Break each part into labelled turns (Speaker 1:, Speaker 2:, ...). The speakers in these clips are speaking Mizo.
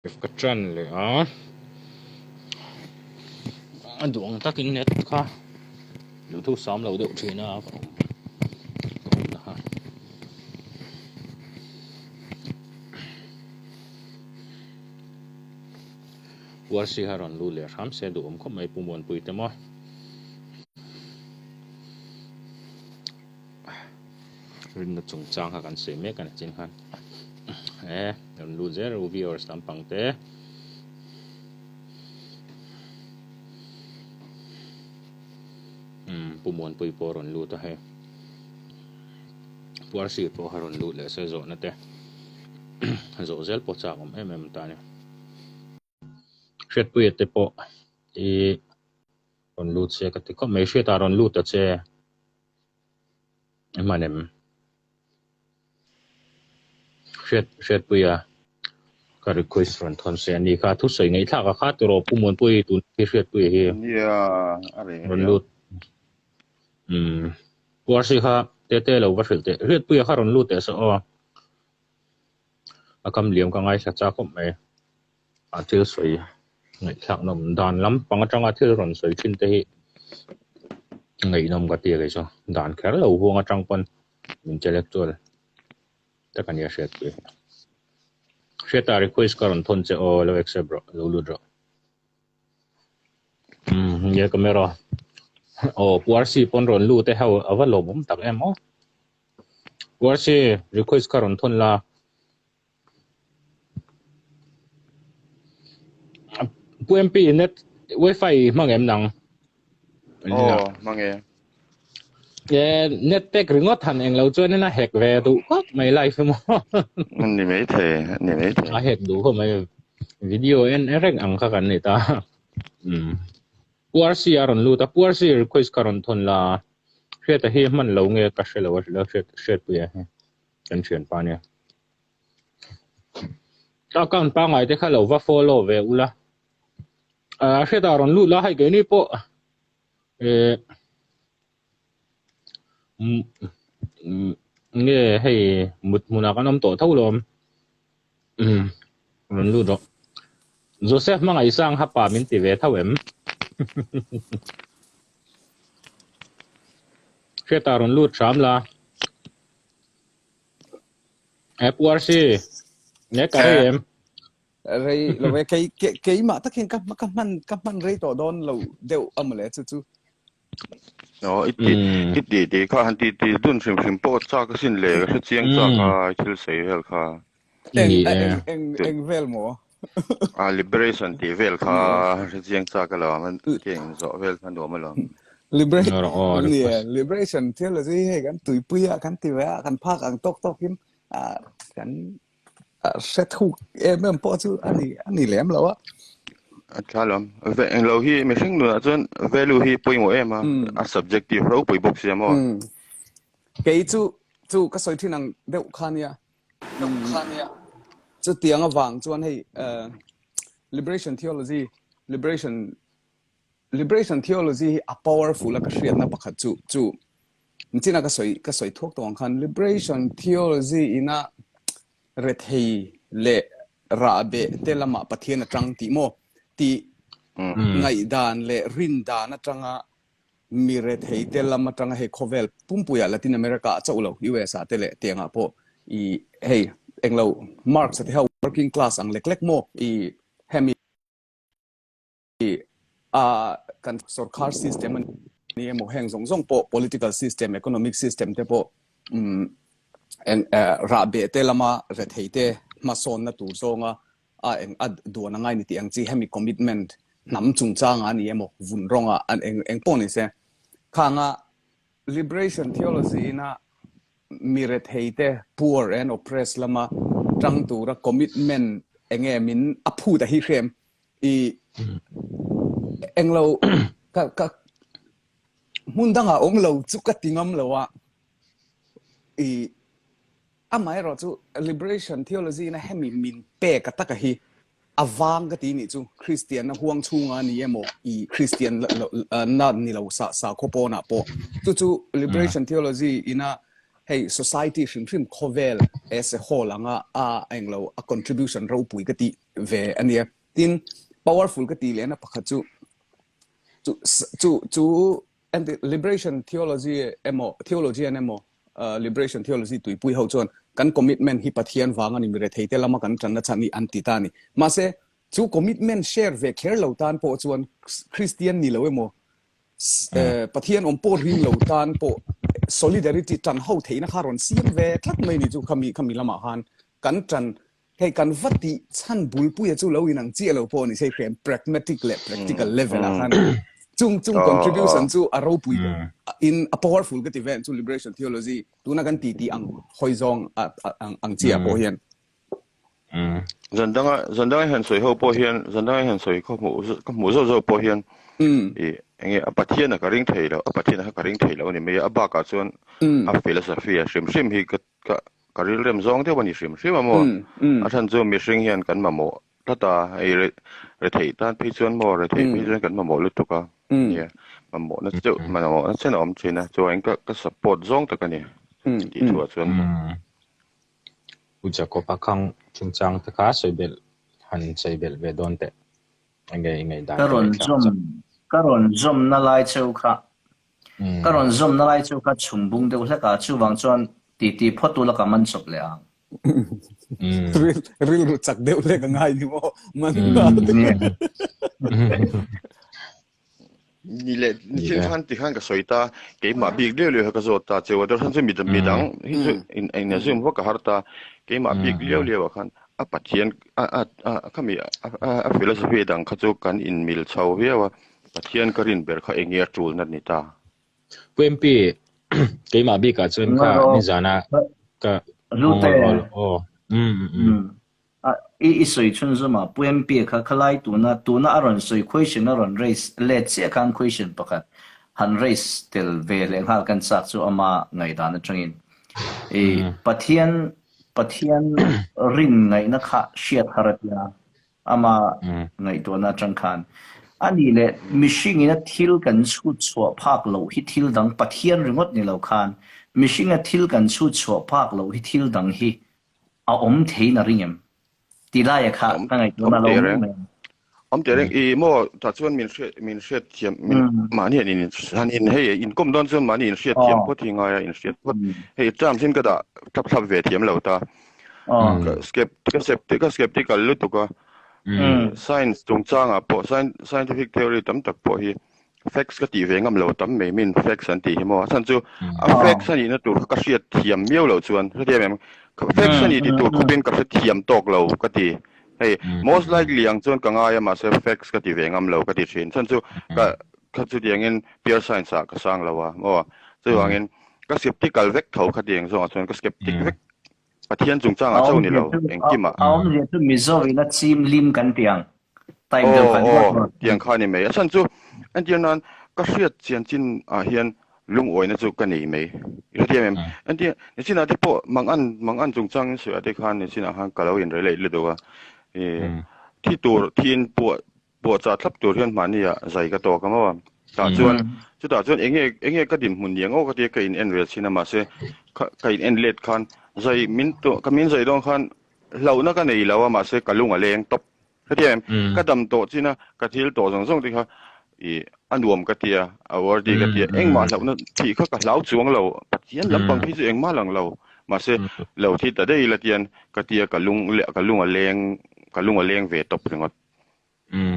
Speaker 1: Ka ṭan leh a, a duh ang takin net kha duhthu sam lo deuh ṭhin a ka awm ka awm na kha. Uarsi kha rawn lut leh hram se duhawm khawp mai Pu Muanpui te maw. Rinna chungchang kha kan sawi mek a ni chin khan e rawn lut zel ru viewers lampang te. Umm Pu Muanpui pawh a rawn lut a hei Pu Arsi pawh kha rawn lut leh se zawhna te zawh zel pawh chak awm em em ta a ni. Hriatpuia te pawh i rawn lut se ka ti khawp mai. Hriatah rawn lut ta che i hman em? Hriat Hriatpuia ka request rawn thawn se a ni kha. Thusawi ngaihthlak a kha tiraw Pu Muanpui tun hi Hriatpuia hi
Speaker 2: Nia a reng
Speaker 1: rawn lut. Umm Pu Arsi kha tete lo va hrilh teh. Hriatpuia kha rawn lut teh se aw. A kam liam ka ngaithla chak khawp mai. A thil sawi ngaihthlak nawm dan lampang atanga thil rawn sawi thin te hi ngaihnawm ka ti a kei chu. Dan kher lo huang atang pawn intellectual tak a nia hriatpui. Hriata request ka rawn thawn che aw lo accept rawh lo lut rawh. Umm nge camera aw Pu RC pawn rawn lut e ho a va lawmawm tak em aw. Pu RC request ka rawn thawn la. Pu MP net wifi hmang em nang?
Speaker 2: Aw hmang e.
Speaker 1: E net pack ringawt han eng lo chuan in a hack ve duh khawp mai live hi maw.
Speaker 2: Ni mai thei, ni mai thei.
Speaker 1: A hack duh khawp mai. Video en reng ang kha kan ni ta. Um. Pu RC a rawn lut a, Pu RC request ka rawn thawn la. Hriata hi hman lo nge ka hre lo a hriat hriatpui a hi. Kan thianpa nia. Ka account pangngai te kha lo va follow ve ula. Ah hriatah rawn lut la hei keini pawh eh nge hei mut hmunah kan awm tawh tho lawm. Umm rawn lut rawh. Joseph Hmangaihsang kha pa min ti ve tho em? Hriatah rawn lut hram la. Pu RC, nge ka rei em?
Speaker 3: Rei lo ve, kei keimah takin ka ka hman ka hman rei tawh dawn lo deuh a mawle chu chu.
Speaker 2: No, i ti i ti ti kha han ti ti dun hrim hrim pawh chak asin le ka hre chiang chak a thil sawi vel kha.
Speaker 3: Eng eng eng eng vel maw?
Speaker 2: A liberation tih vel kha hre chiang chak alawm an tiang zawh vel kha nuam alawm.
Speaker 3: Liberation theology hei kan tuipui a kan ti ve a kan phak ang tawk tawkin kan hre thuk em em pawh chu a ni a ni lem lo a.
Speaker 2: A tha lawm. Eng lo hi mihring nunah chuan value hi pawimawh em a, a subjective ropui bawk sia maw.
Speaker 3: Kei chu chu ka sawi thin ang deuh kha nia. Chutiang avang chuan hei liberation theology liberation liberation theology hi a powerful a ka hriatna pakhat chu chu nichina ka sawi ka sawi thuak tawh ang khan liberation theology ina rethei leh rahbeh te lamah Pathian atang tih maw tih ngaihdan leh rindan atanga Mi rethei te lam atanga hei khawvel pumpuiah Latin America ah chauh lo, US ah te leh tiangah pawh i hei englo Marx a te ho working class ang lek lek maw i hemi a kan sorkar system a ni emaw heng zawng zawng pawh political system, economic system te pawh umm eng rahbeh te lama rethei te hmasawnna tur zawnga a eng a duan a ngai ni tih ang chi hemi commitment hnam chungchanga a ni emaw vun rawnga an eng eng pawh ni se khanga liberation theology ina mi rethei te poor and oppressed lama tang tura commitment enge min a phut a hi hrem i englo ka ka hmun danga awm lo chu ka ti ngam lo a i Amaherawh chu Liberation Theology in a hemi min pek a taka hi a vang ka ti nih chu Kristian na huang chhunga a ni emaw i Kristian na ni lo sa sakhaw pawnah pawh chu chu Liberation Theology in a hei society hrim hrim khawvel as a whole anga a englo a contribution ropui ka ti. ve a nia. Tin, powerful ka tih lehna pakhat chu chu chu chu liberation theology emaw theologian emaw liberation theology tuipui ho chuan kan commitment hi Pathian vang a ni, mi rethei te lama kan tanna chhan hi an ti ta a ni. Mahse, chu commitment share ve kher lo tan pawh chuan Kristian ni lo emaw Pathian awm pawh ring lo tan pawh solidarity tan ho theihna kha rawn siam ve tlat mai ni chu khami khami lamah khan kan tan hei kan va tih chhan bulpuia chu lo inang chiah lo pawh ni se hriam pragmatic leh practical level ah khan chung chung contribution chu a ropui in a powerful ka ti ve chu liberation theology tuna kan ti ti ang hawi zawng ang chiah pawh hian.
Speaker 2: Zan danga zan danga hian sawi ho pawh hian zan danga hian sawi ka hmuh ka hmuh zawh zawh pawh hian i enge a Pathian a ka ring thei lo a Pathian kha ka ring thei lo a ni mai a a bakah chuan a philosophy a hrim hrim hi ka ka ka rilrem zawng deuh a ni hrim hrim a maw a chhan chu mihring hian kan mamawh tlat a hei re retheih tan phei chuan maw retheih phei chuan kan mamawh lutuk a nia mamawhna deuh mamawhna chen a awm thin a chuan ka ka support zawng tak a ni tih thuah chuan.
Speaker 1: Pu Jacob-a khang chungchang te kha sawi belh han sawi belh ve dawn teh. Enge i ngaihdan
Speaker 4: Ka
Speaker 1: ka
Speaker 4: rawn
Speaker 1: ngaihthlak
Speaker 4: zawm
Speaker 1: chak.
Speaker 4: ka rawn zawmna lai cheu kha ka rawn zawmna lai cheu kha chhum bung deuh hlek a, chuvang chuan titi phawt ula ka man chawp leh ang.
Speaker 3: Rilru chak deuh hlek a ngai ni maw? Man
Speaker 2: Ni leh nichin khan ti khan ka sawi ta, keimah bik liau liau hi ka zawt ta cheu a, dawrhan chu midang hi chu in assume vak a har ta, keimah bik liau liau ah khan a Pathian a a a khami a philosophy dang kha chu kan inmil chho viau a, Pathian ka rin ber kha eng nge a tulna ni ta.
Speaker 1: Pu MP, keimah bikah chuan kha nizana ka
Speaker 4: Hlute.
Speaker 1: Aw. Um.
Speaker 4: A, i i sawi chhunzawm a, Pu MP kha khalai tuna tuna a rawn sawi question a rawn raise let chiah khan question pakhat han raise tel ve leh nghal kan chak chu ama ngaihdan atangin i Pathian Pathian rin ngaihna kha hriat har a tia ama ngaihtuahna atang khan a nih leh mihringin a thil kan chhut chhuah phak loh hi thil dang Pathian ringawt ni lo khan mihringa thil kan chhut chhuah phak loh hi thil dang hi A awm theiin a ring em? Ti laia kha ka ngaihtuahna a lo awm reng mai.
Speaker 2: Awm teh reng. I maw tah chuan min hriat min hriat thiam min mahni an in han in hei inkawm dawn chuan mahni in hriat thiam phawt hi ngai a in hriat phawt. Hei terms in ka dah thlap thlap ve thiam lo ta. Ka skeptic ka skeptical lutuk a. Science chungchangah pawh scientific theory tam tak pawh hi Facts ka tih ve ngam lo tam mai min facts an tih hi maw a chhan chu a facts a nihna tur kha ka hriat thiam miau loh chuan hrethiam em facts a nih ti tur khawpin ka hrethiam tawk lo ka ti hei most likely ang chuan ka ngai a mahse facts ka ti ve ngam lo ka ti thin chhan chu ka kha chutiangin pure science ah ka sang lo a maw chuvangin ka skeptical vek tho kha tiang zawngah chuan ka skeptic vek Pathian chungchangah chauh ni lo engkimah
Speaker 4: A awmzia chu Mizo in a chim lim kan ti ang. Type
Speaker 2: Aw
Speaker 4: deuh khan
Speaker 2: aw tiang kha a ni mai. A chhan chu entir nan ka hriat chian chin ah hian lungawina chu ka nei mai. I hrethiam em? Entir nichinah te pawh mangan mangan chungchang in sawi ah te khan nichinah khan ka lo in relate lutuk a. Ih thi tur thiin puah Puahchah thlap tur hian mahni ah zai ka tawk a maw? Tah chuan chutah chuan enge enge ka dinhmun ni ang aw ka tia ka in en ve chin a mahse kha ka in en let khan zai min ka min zai dawn khan hlauhna ka nei lo a mahse ka lung a leng tawp. Hetiang em ka dam tawh chin a ka thil tawh zawng zawng te kha ih a nuam ka tia a worthy ka tia engmah hlauhna thih kha ka hlau chuang lo Pathian lampang phei chu engmah lang lo mahse lo thi ta daih ila tian ka tia ka lung ka lung a leng ka lung a leng ve tawp ringawt.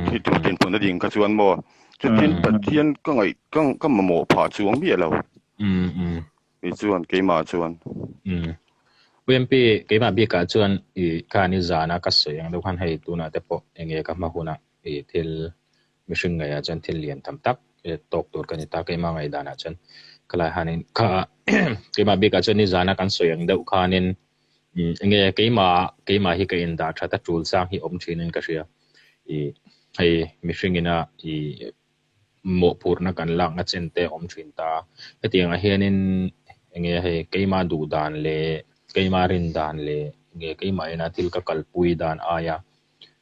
Speaker 2: Thi tur dinhmun a ding kha chuan maw chutin Pathian ka ngaih ka ka mamawh phah chuang miah lo. Kei chuan keimah chuan.
Speaker 1: UMP keimah bikah chuan i khan i zana ka sawi ang deuh khan hei tunah te pawh enge ka hma hunah i thil mihring ngaihah chuan thil lian tham tak tawk tur ka ni ta keimah ngaihdanah chuan khalai hanin kha keimah bikah chuan i zana kan sawi ang deuh khanin Enge keimah keimah hi ka indah that a tul chang hi awm thinin ka hria. I hei mihring ina i mawhphurhna kan lakna chen te awm thin ta. Hetiangah hianin enge hei keimah duh dan leh keimah rin dan leh enge keimah ina thil ka kalpui dan aia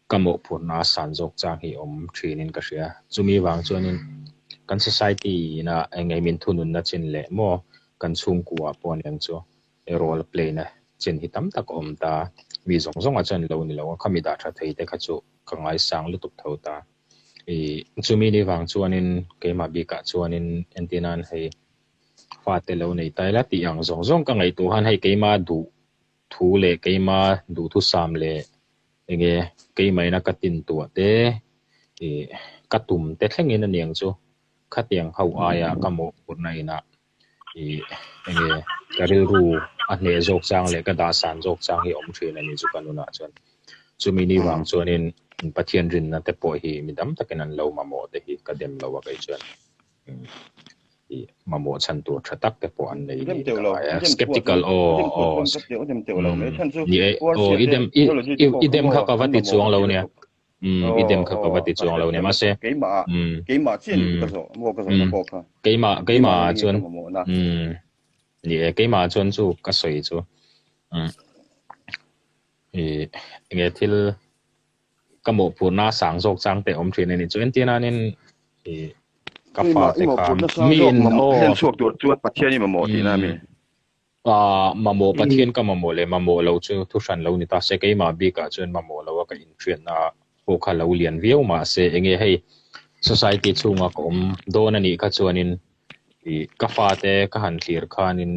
Speaker 1: ka mawhphurhna a san zawk chang hi awm thinin ka hria. Chumi vang chuanin kan society ina enge min thununna chin leh maw kan chhungkua pawh aniang chu role play na chin hi tam tak a awm ta. Mi zawng zawng ah chuan lo ni lo a, khami dah tha thei te kha chu ka ngaisang lutuk tho ta. Ih chumi ni vang chuanin keimah bikah chuanin entir nan hei fate lo nei ta ila tih ang zawng zawng ka ngaihtuah han hei keimah duh thu leh keima duhthusam leh enge keimaina ka tintuah te ih ka tum te thlengin a niang chu khatiang ho aia ka mawhphurhna inah ih enge ka rilru a hneh zawk chang leh ka dahsan zawk chang hi a awm thin a ni chu ka nunah chuan. Chumi ni vang chuanin Pathian rinna te pawh hi mi dam takin an lo mamawh te hi ka dem lo a kei chuan. Mamawh chhan tur tha tak te pawh an nei niin ka ngai a. Skeptical aw aw ni e aw i dem i dem kha ka va ti chuang lo nia. I dem kha ka va ti chuang lo nia mahse keimah keimah ah chuan ni e keimah ah chuan chu ka sawi chu i enge thil ka mawhphurhna sang zawk chang te awm thin a ni. Chu entir nanin i ka fa te kha
Speaker 2: mi in aw hlen chhuak tur chuan Pathian i mamawh tihna a mi?
Speaker 1: Ah mamawh Pathian ka mamawh leh mamawh lo chu thu hran lo ni ta se keimah bikah chuan mamawh lo a ka inhriatna pawh kha lo lian viau mahse enge hei society chhunga ka awm dawn a nih kha chuanin i ka fate ka han thlir khanin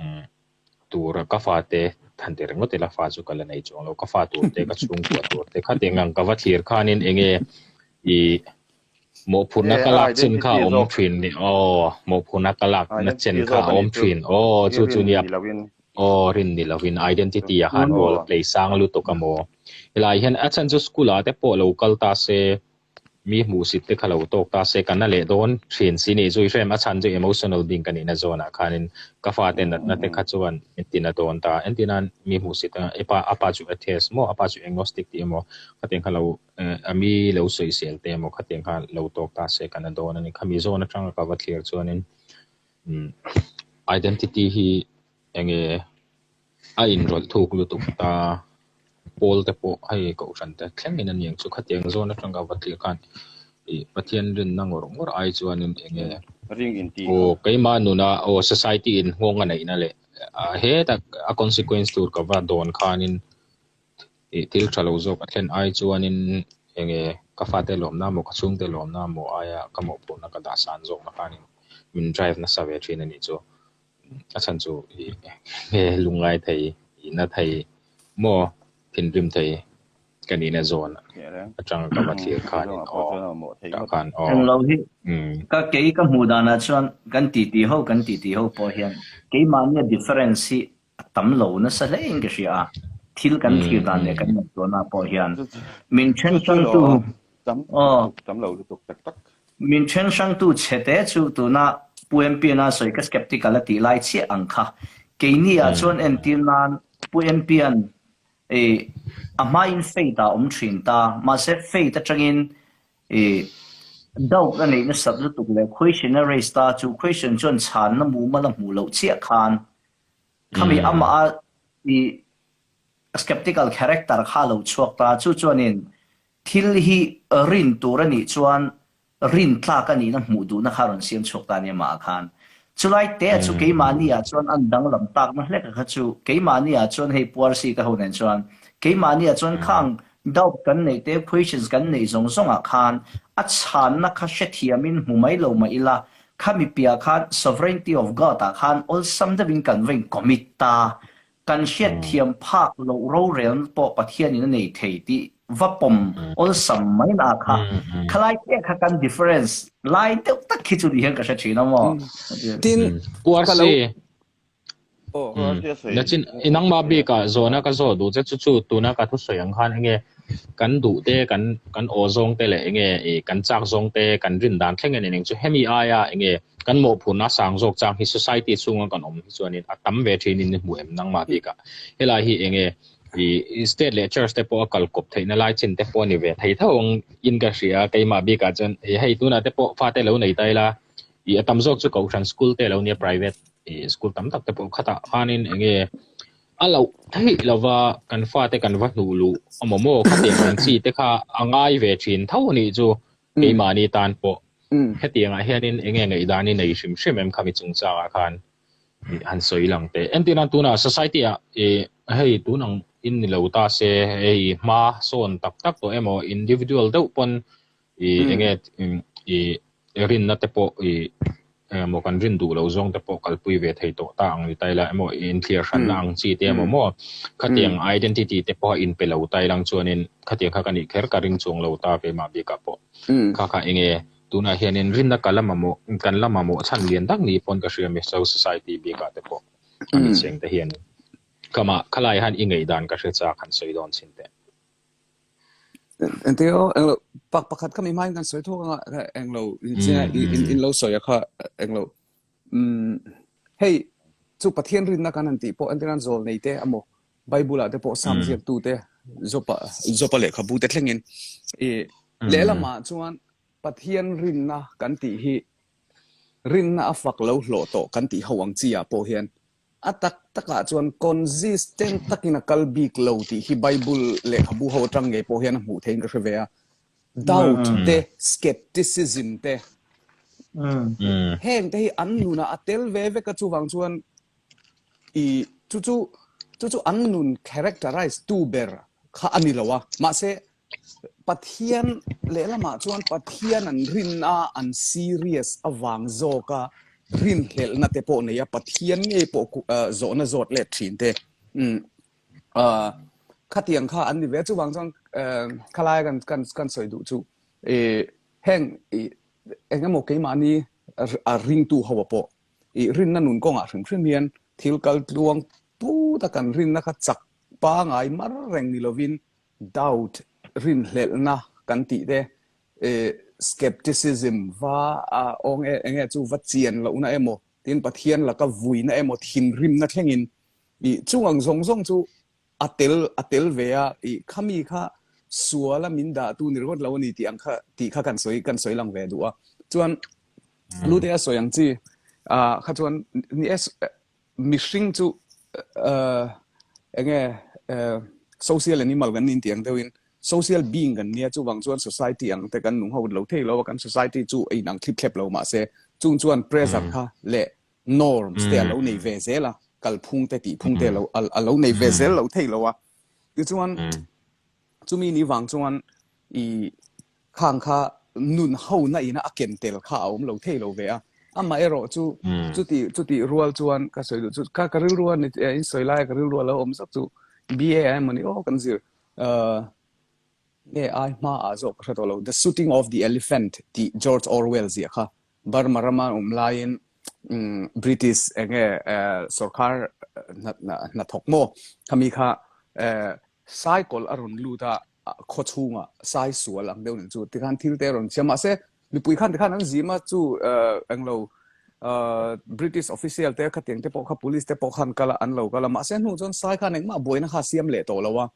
Speaker 1: umm tur ka fate than ti ringawt ila fa chu ka la nei chuang lo ka fa tur te ka chhungkua tur te khatiang ang ka va thlir khanin enge i mawhphurhna ka lak chin kha a awm thin ni aw mawhphurhna ka lak na chen kha a awm thin aw chu chu nia aw rin ni lovin identity ah khan role play sang lutuk a maw helai hian a chhan chu school ah te pawh lo kal ta se Mi hmuhsit te kha lo tawk ta se ka na leh dawn thin si nih chu i hrem a chhan chu emotional being ka nihna zawnah khanin ka fate natna te kha chuan min ti na dawn ta. Entir nan mi hmuhsit a i pa a pa chu atheist maw a pa chu agnostic tih emaw khatiang kha lo a mi lo sawisel te emaw khatiang kha lo tawk ta se ka na dawn a ni. Khami zawn atanga ka va thlir chuanin identity hi enge A inrawlh thuk lutuk ta. Pawl te pawh hei kohhran te thlengin a niang chu khatiang zawn atanga va thlir khan ih Pathian rinna ngawr ngawr ai chuanin eng nge aw keimah nuna aw society in nghawng a neihna leh heta a consequence tur ka va dawn khanin ih thil tha lo zawk a thlen ai chuanin eng nge ka fate lawmna maw ka chhungte lawmna maw aia ka mawhphurhna ka dah san zawkna khanin min drive nasa ve thin a nih chu. A chhan chu i nge lungngai thei, i na thei maw thinrim thei ka nihna zawn atang ka va thlir khanin aw tah khan aw.
Speaker 4: Englo hi ka kei ka hmuh danah chuan kan titi ho kan titi ho pawh hian keimahnia difference hi a tam lo nasa hle in ka hria a, thil kan thlir dan leh kan ngaihtuahna pawh hian min then hrangtu aw Min then hrangtu chhe te chu tuna Pu MP-an a sawi ka skeptical a tih lai chiah ang kha. Keini ah chuan entir nan Pu MP-an ih a hmain faith ah awm thin ta, mahse faith atangin ih doubt a neih nasat lutuk leh question a raise ta, chu question chuan chhanna mumal a hmuh loh chiah khan khami amah a ih skeptical character kha a lo chhuak ta, chu chuanin Thil hi rin tur a nih chuan rin tlak a nihna hmuh duhna kha rawn siam chhuak ta a nia mah khan. Chulai te chu keimahni ah chuan an danglam takna hlek a kha chu keimahni ah chuan hei Puarsi ka ho nen chuan keimahni ah chuan khang doubt kan neih te questions kan neih zawng zawng ah khan a chhanna kha hrethiamin hmu mai lo mah ila khami piah khan sovereignty of God ah khan awlsam deuhin kan va in commit ta Kan hriatthiam phak loh rorelna pawh Pathianin a nei thei tih va pawm awlsam mai na kha khalai te kha kan difference lai deuh tak khi chu ni hian ka hre thin a maw?
Speaker 3: Tin,
Speaker 1: ka lo Nachin i nangmah bikah zawhna ka zawh duh che chu chu tuna ka thusawi ang khan enge kan duh te kan kan aw zawng te leh enge i kan chak zawng te kan rin dan thleng en eng chu hemi aia enge kan mawhphurhna sang zawk chang hi society chhunga kan awm hi chuanin a tam ve thin in hmu em nangmah bikah helai hi enge i state leh church te pawh a kal kawp theihna lai chin te pawh a ni ve thei tho ang in ka hria keimah bikah chuan hei tunah te pawh fate lo nei ta ila i a tam zawk chu kohhran school te lo nia private i school tam tak te pawh khatah khanin enge a loh theih lova kan fate kan va hnuh luh amaw maw khatiang ang chi te kha a ngai ve thin tho anih chu keimahni tan pawh hetiangah hianin enge ngaihdan i nei hrim hrim em khami chungchangah khan han sawi lang teh. Entirnan tunah society ah i hei tun ang i. in ni lo ta se hei hma sawn tak tak tawh emaw individual deuh pawn i enge i rinna te pawh i emaw kan rin duh loh zawng te pawh kalpui ve thei tawh ta ang ni ta ila emaw inthliar hranna ang chi te emaw maw khatiang identity te pawh a inpe lo ta ilang chuanin khatiang kha ka nih kher ka ring chuang lo ta keimah bikah pawh kha kha enge tunah hianin rinna ka la mamawh kan la mamawh chhan lian tak ni pawn ka hria Mizo society bikah te pawh a mitcheng te hian khamah khalai han i ngaihdan ka hre chak han sawi dawn chhin teh.
Speaker 3: Engtin aw englo pak pakhat kha mi hmain kan sawi thawk anga englo in in lo sawi a kha englo um hei chu Pathian rinna kan han tih pawh entir nan zawl nei te emaw Bible ah te pawh Sam ziaktu te Jopa Jopa lehkhabu te thlengin i lehlamah chuan Pathian rinna kan tih hi rinna a fak lo hlawh tawh kan tih ho ang chi ah pawh hian A tak takah chuan consistent takin a kal bik lo tih hi Bible lehkhabu ho atang ngei pawh hian a hmuh theiin ka hre ve a. Doubt te, skepticism te, heng te hi an nunah a tel ve vek a, chuvang chuan i chu chu chu chu an nun characterize tu ber kha a ni lo a. Mahse Pathian lehlamah chuan Pathian an rinna an serious avang zawka rinhlelhna te pawh nei a, Pathian ngei pawh zawhna zawt let thin te khatiang kha an ni ve. Chuvang chuan khalai kan kan kan sawi duh chu heng eng emaw keimahni a ringtu ho pawh i rinna nun kawngah hrim hrim hian thil kal tluang puta kan rinna kha chak pangai mar reng ni lovin Doubt, rinhlelhna kan tih te, skepticism, va awng e, enge chu va chian lohna emaw, tin Pathian laka vuina emaw, thinrimna thlengin i chung ang zawng zawng chu a tel a tel ve a, i khami kha suala min dahtu ni ringawt lo a ni tih ang kha tih kha kan sawi kan sawi lang ve duh a. Chuan Lute a sawi ang chi kha chuan ni e Mihring chu enge social animal kan nih tih ang deuhin social being kan nia chuvang chuan society ang te kan nung ho lo thei lo a kan society chu a inang thlip thlep lo mahse chung chuan pressure kha leh norms te a lo nei ve zel a kalphung te tihphung te a lo nei ve zel lo thei lo a tichuan Chumi ni vang chuan i khang kha nun ho na ina a ken tel kha a awm lo thei lo ve a. Amah erawh chu chuti chuti rual chuan ka sawi duh chu ka ka rilru a ni in sawi lai a ka rilru a lo awm zak chu BA ah emaw ni aw kan zir nge ai hma ah zawk ka hre tawh lo The Shooting of the Elephant tih George Orwell ziah kha Burma rama awm laiin British enge sorkar hnathawk maw khami kha Cycle a rawn lut a, khaw chhungah sai sual ang deuh nen chu tikhan thil te a rawn chhiam. Mahse, mipui khan tikhan an zim a, chu englo British official te khatiang te pawh kha police te pawh khan kal a, an lo kal a. Mahse, hnu chuan sai khan engmah buaina kha a siam leh tawh lo a,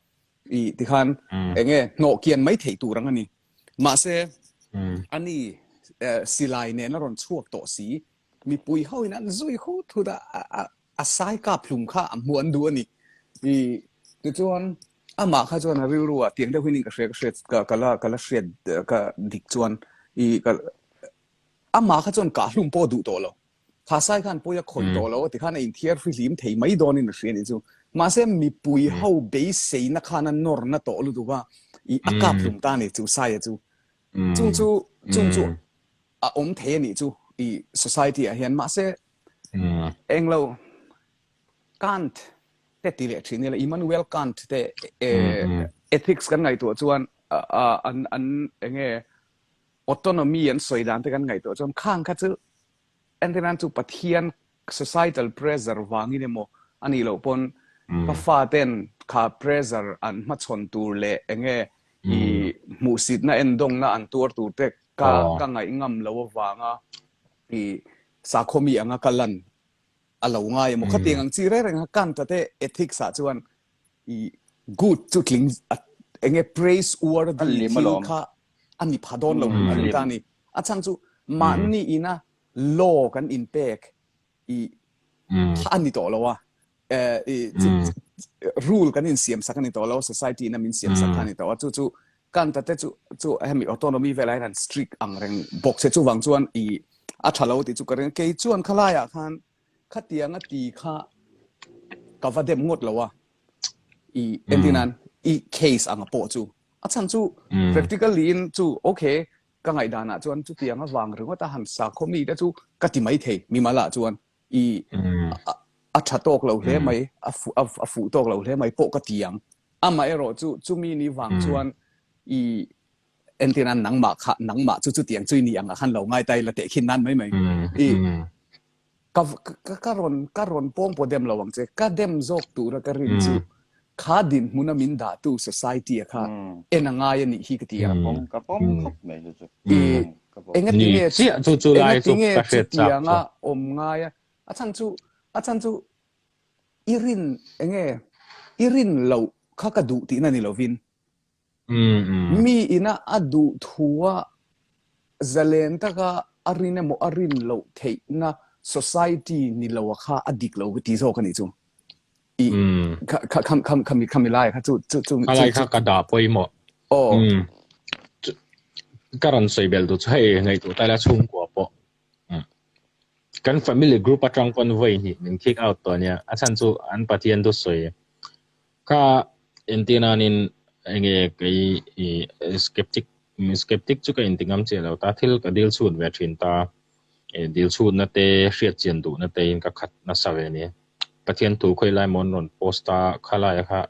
Speaker 3: i tikhan enge hnawh kian mai theih tur ang a ni. Mahse, ani silai nen a rawn chhuak tawh si, mipui hoin an zui hut hut a, a sai kap hlum kha a hmuh an duh a ni. I tichuan amah kha chuan a rilru ah tiang deuh hian ka hria ka hriat ka ka la ka la hriat ka dik chuan i ka amah kha chuan kah hlum pawh a duh tawh lo. Kha sai khan pawi a khawih tawh lo a tikhan a inthiar fihlim thei mai dawnin a hria a nih chu. Mahse mipui ho beiseina khan a nawr na tawh lutuk a, i a kap hlum ta a ni chu saia chu. Chung chu chung chu a awm thei a nih chu i society ah hian mahse Englo Kant te ti leh thin ila Immanuel Kant te ethics kan ngaihtuah chuan an an enge autonomy an sawi dan te kan ngaihtuah chuan khang kha chu entirnan chu Pathian societal pressure vangin emaw anih loh pawn ka fa ten kha pressure an hmachhawn tur leh enge i hmuhsitna endawngna an tuar tur te ka ka ngaih ngam lo avanga i sakhaw mi anga ka lan a lo ngai emaw khatiang ang chi reng reng a Kant-a te ethics ah chuan i good chu tling enge praise worthy thil kha a ni pha dawn lo hrim hrim ta a ni. A chhan chu mahni ina law kan inpek i kha a ni tawh lo a. rule kan insiam sak a ni tawh lo, society in a min siam sak kha a ni tawh a, chu chu Kant-a te chu chu hemi autonomy velah hian an strict ang reng bawk se chuvang chuan i a tha lo tih chu ka ring a, kei chuan khalaiah khan khatianga ti kha ka va dem ngawt lo a. I entir nan i case anga pawh chu a chhan chu practically in chu okay ka ngaihdan ah chuan chutiang avang ringawt a han sakhaw mi te chu ka ti mai thei mimal ah chuan i a tha tawk lo hle mai a fu a fuh tawk lo hle mai pawh ka ti ang amaherawh chu chumi ni vang chuan i entir nan nangmah kha nangmah chu chutiang chu i ni ang ah khan lo ngai ta ila tehkhin nan mai mai i Ka ka ka rawn ka rawn pawng pawh dem lo ang che. Ka dem zawk tura ka rin chu kha dinhmuna min dahtu society a kha en a ngai a nih hi ka ti a.
Speaker 2: Ka pawm khawp mai chu chu.
Speaker 3: I engatinge engatinge chutianga awm ngai a a chhan chu a chhan chu i rin enge i rin loh kha ka duh tihna ni lovin Mi ina a duh thua zalen taka a rin emaw a rin loh theihna society ni lo a kha a dik lo ka ti zawk a nih chu. I kha kha khami khami lai kha chu chu chu
Speaker 1: Kha lai kha ka dah pawimawh.
Speaker 3: Aw.
Speaker 1: Ka rawn sawi belh duh chu hei ngaihtuah ta ila chhungkua pawh kan family group atang pawn vawi hnih min kick out tawh ania a chhan chu an Pathian thu sawi Kha entir nanin enge kei i skeptic skeptic chu ka inti ngam chiah lo ta thil ka dil chhut ve thin ta e dil chhutna te hriat chian duhna te in ka khat nasa ve nia Pathian thu khawi lai maw an rawn post a khalaia kha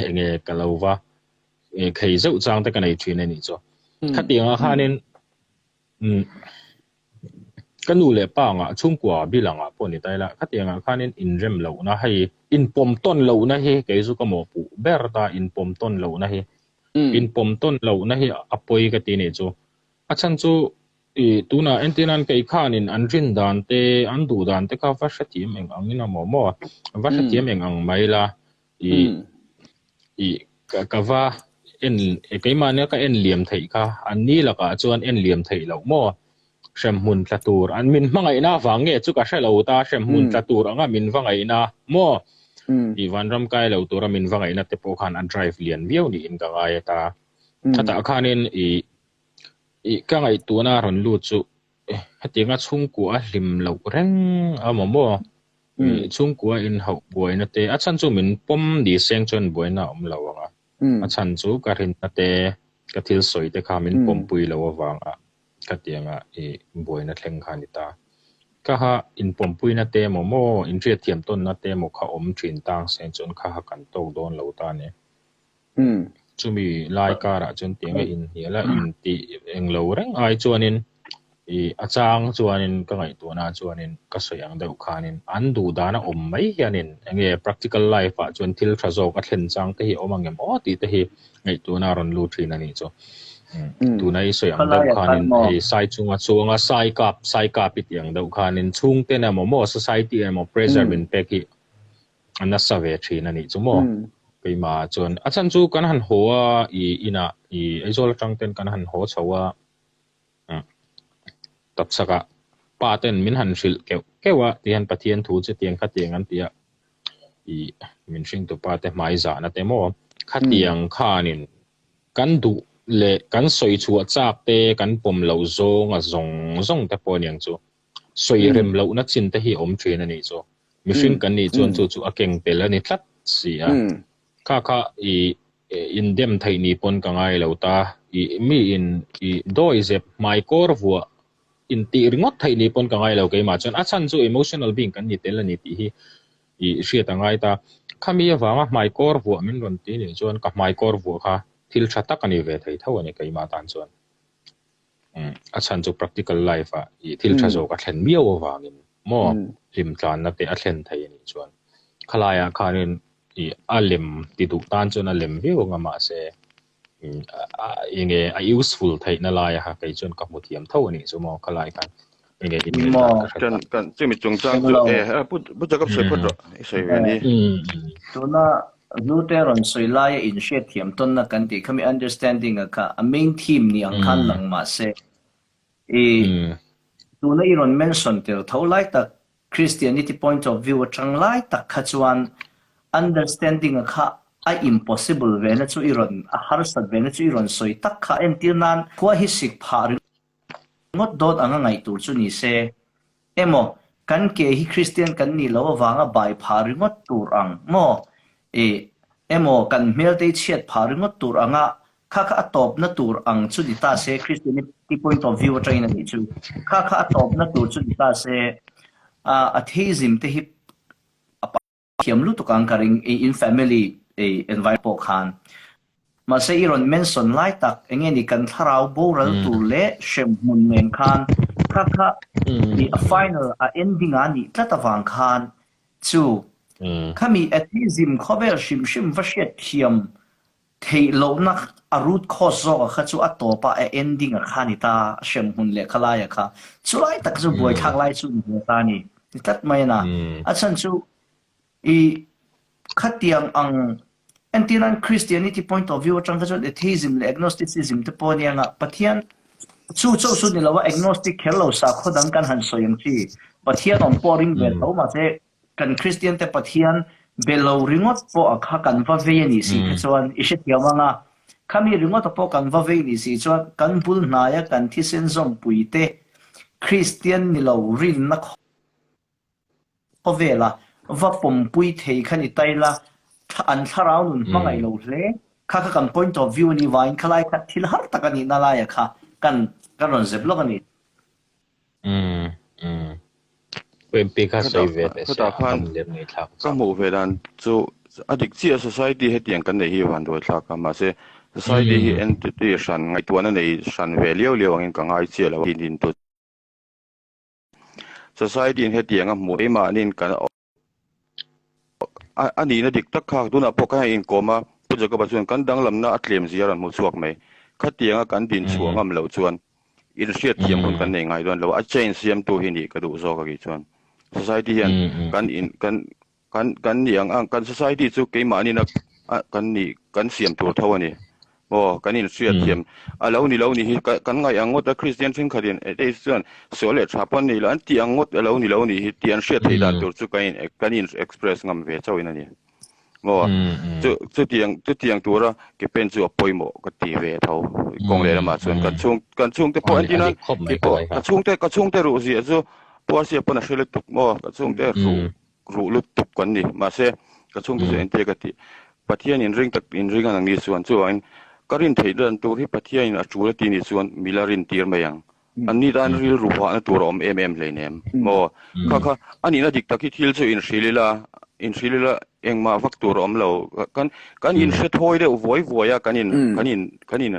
Speaker 1: enge ka lo va khei zeuh chang te ka nei thin a nih chu khatiangah khanin Umm ka nu leh pa angah chhungkua bil angah pawh ni ta ila khatiangah khanin inrem lohna hei inpawm tawn lohna hi kei chu ka mawhpuh ber ta inpawm tawn lohna hi inpawm tawn lohna hi a pawi ka ti nih chu a chhan chu ih tunah entir nan kei khanin an rin dan te an duh dan te kha va hrethiam eng ang in a maw maw va hrethiam eng ang mai la I i ka ka va en keimahnia ka en liam theih kha an ni lakah chuan en liam theih loh maw? Hremhmun tla tur an min hmangaihna avang nge chu ka hre lo ta hremhmun tla tur anga min va ngaihna maw? I vanram kai lo tura min va ngaihna te pawh khan a drive lian viau niin ka ngai a ta. Khatah khanin i i ka ngaihtuahna rawn lut chu hetianga chhungkua a hlim loh reng a maw maw? Chhungkua inhauh buaina te a chhan chu min pawm ni seng chuan buaina a awm lo ang a. A chhan chu ka rinna te ka thil sawi te kha min pawmpui lo avanga khatianga i buaina thleng kha a ni ta. Kha kha inpawmpuina te emaw maw inhriatthiam tawnna te emaw kha awm thin tang seng chuan kha kha kan tawk dawn lo ta a ni. Chumi lai karah chuan tiang a inhnial a, intih englo reng ai chuanin ih a chang chuanin ka ngaihtuahna chuanin ka sawi ang deuh khanin an duh dan a awm mai hianin enge practical life ah chuan thil tha zawk a thlen chang te hi a awm ang em aw tih te hi ngaihtuahna a rawn lut thin a nih chu. Tuna i sawi ang deuh khanin hei sai chunga chuanga sai kap sai kap i tih ang deuh khanin chhungten emaw maw society emaw pressure min pek hi a nasa ve thin a nih chu maw? Keimah chuan a chhan chu kan han haw a i inah i Aizawl atang ten kan han haw chho a tapchhakah pa ten min han hrilh keuh keuh a tihian Pathian thu chu tiang khatiang an ti a i min hringtu pa te hmai zahna te maw khatiang khanin kan duh leh kan sawi chhuah chak te kan pawm loh zawng a zawng zawng te pawh aniang chu. Sawi rem lohna chin te hi a awm thin a nih chu. Mihring kan nih chuan chu chu a keng tel a ni tlat si a. Kha kha i indem theih ni pawn ka ngai lo ta. I mi in i dawi zep hmai kawr vuah intih ringawt theih ni pawn ka ngai lo keimah chuan a chhan chu emotional being kan ni tel a ni tih hi i hriat a ngai ta. Khami avanga hmai kawr vuah min rawn ti nih chuan ka hmai kawr vuah kha thil tha tak a ni ve thei tho a ni keimah tan chuan. A chhan chu practical life ah i thil tha zawk a thlen miau avangin maw hlim tlanna te a thlen thei a nih chuan khalai ah khanin i a lem ti duh tan chuan a lem viau ang a mahse enge a useful theihna lai a kei chuan ka hmu thiam tho a nih chu maw khalai khan enge in ngaih dan ka hre ta.
Speaker 2: Kan chumi chungchang chu e pu pu Jacob sawi phawt rawh i sawi ve ni.
Speaker 4: Tuna Hnute rawn sawi laia inhriatthiam tawnna kan tih khami understanding a kha a main theme ni ang khan lang mah se i tuna i rawn mention tel tho lai tak Christianity point of view atang lai tak kha chuan understanding a kha a impossible ve na chu i rawn a harsat ve na chu i rawn sawi tak kha entir nan khua hi sik phah ringawt dawt anga ngaih tur chu ni se Emaw, kan ke hi Kristian kan nih loh avanga bai phah ringawt tur ang maw? I. emaw kan hmel te hi chhiat phah ringawt tur anga kha kha a tawpna tur ang chu ni ta se, Christianity point of view atangin a nih chu, kha kha a tawpna tur chu ni ta se, atheism te hi a thiam lutuk ang ka ring i in family environment pawh khan. Mahse i rawn mention lai tak enge ni kan thlarau boral tur leh hremhmun nen khan kha kha i a final a ending a nih tlat avang khan chu khami atheism khawvel hrim hrim va hriat thiam theih lohna a root cause zawk a kha chu a tawp a a ending a kha ni ta a hremhmun leh khalai a kha chulai tak chu buaithlak lai chu ni ve ta a ni ti tlat mai a na. A chhan chu i khatiang ang entirnan Christianity point of view atang kha chuan atheism leh agnosticism te pawh ania nga Pathian chu chauh chu ni lo a agnostic kher lo sakhaw dang kan han sawi ang chi Pathian awm pawh ring ve tho mahse Kan Kristian te Pathian be lo ringawt pawh a kha kan va vei a nih si kha chuan i hrethiam ang a, khami ringawt a pawh kan va vei nih si chuan kan bul hnaia kan thisen zawmpui te Kristian ni lo rinna khawvela va pawmpui thei kha ni tai la, an thlarau nun hmangaih lo hle kha kha kan point of view a nih vangin khalai kha thil har tak a nihna laia kha kan kan rawn zep lawk a ni.
Speaker 1: Umm umm. UMP kha sawi ve teh se
Speaker 2: a
Speaker 1: kam lem ngei thlak
Speaker 2: ka hmuh ve dan chu a dik chiah society hetiang kan neih hi van duai thlak a mahse society hi entity hran ngaihtuahna nei hran ve liau liau angin ka ngai chiah lo a din tu society in hetiang a hmuh keimahniin kan A nihna dik tak kha tunah pawh khan a inkawm a, Pu Jacob-a chuan kan danglamna a tlem zia a rawn hmu chhuak mai. Khatianga kan din chhuah ngam loh chuan inhriat thiam hun kan nei ngai dawn lo. A change siamtu hi nih ka duh zawk a kih chuan society hian kan in kan kan kan nih ang ang kan society chu keimahnin a kan nih kan siam tur tho a ni. Aw, kan inhriat thiam a lo ni lo ni hi kan ngaih ang ngawt a, Kristian thenkhatin atheist chuan sual leh tha pawh an nei lo, an tih ang ngawt a lo ni lo ni hi tih an hriat theih dan tur chu kan in kan in express ngam ve chauhin a ni. Maw? Chu chutiang chutiang tura ke pen chu a pawimawh ka ti ve tho kawng lehlamah chuan kan chhung kan chhungte pawh entir nan keipawh ka chhungte ka chhungte ruh ziah chu Pu Arsia pawn a hre lutuk maw? Ka chhungte ruh ruh lutuk kan ni. Mahse, ka chhungte chu engtia ka tih? Pathian in ring tak in ring a nangni chuan chuvangin ka rin theih dan tur hi Pathian in a tul a ti nih chuan mi la rin tir mai ang. Anni tan rilru hahna tur a awm em em hleinem maw? Kha kha a nihna dik tak hi thil chu inhrilh ila, inhrilh ila engmah vak tur a awm lo. Kan kan inhre thawi deuh vuai vuai a, kan in kan in kan in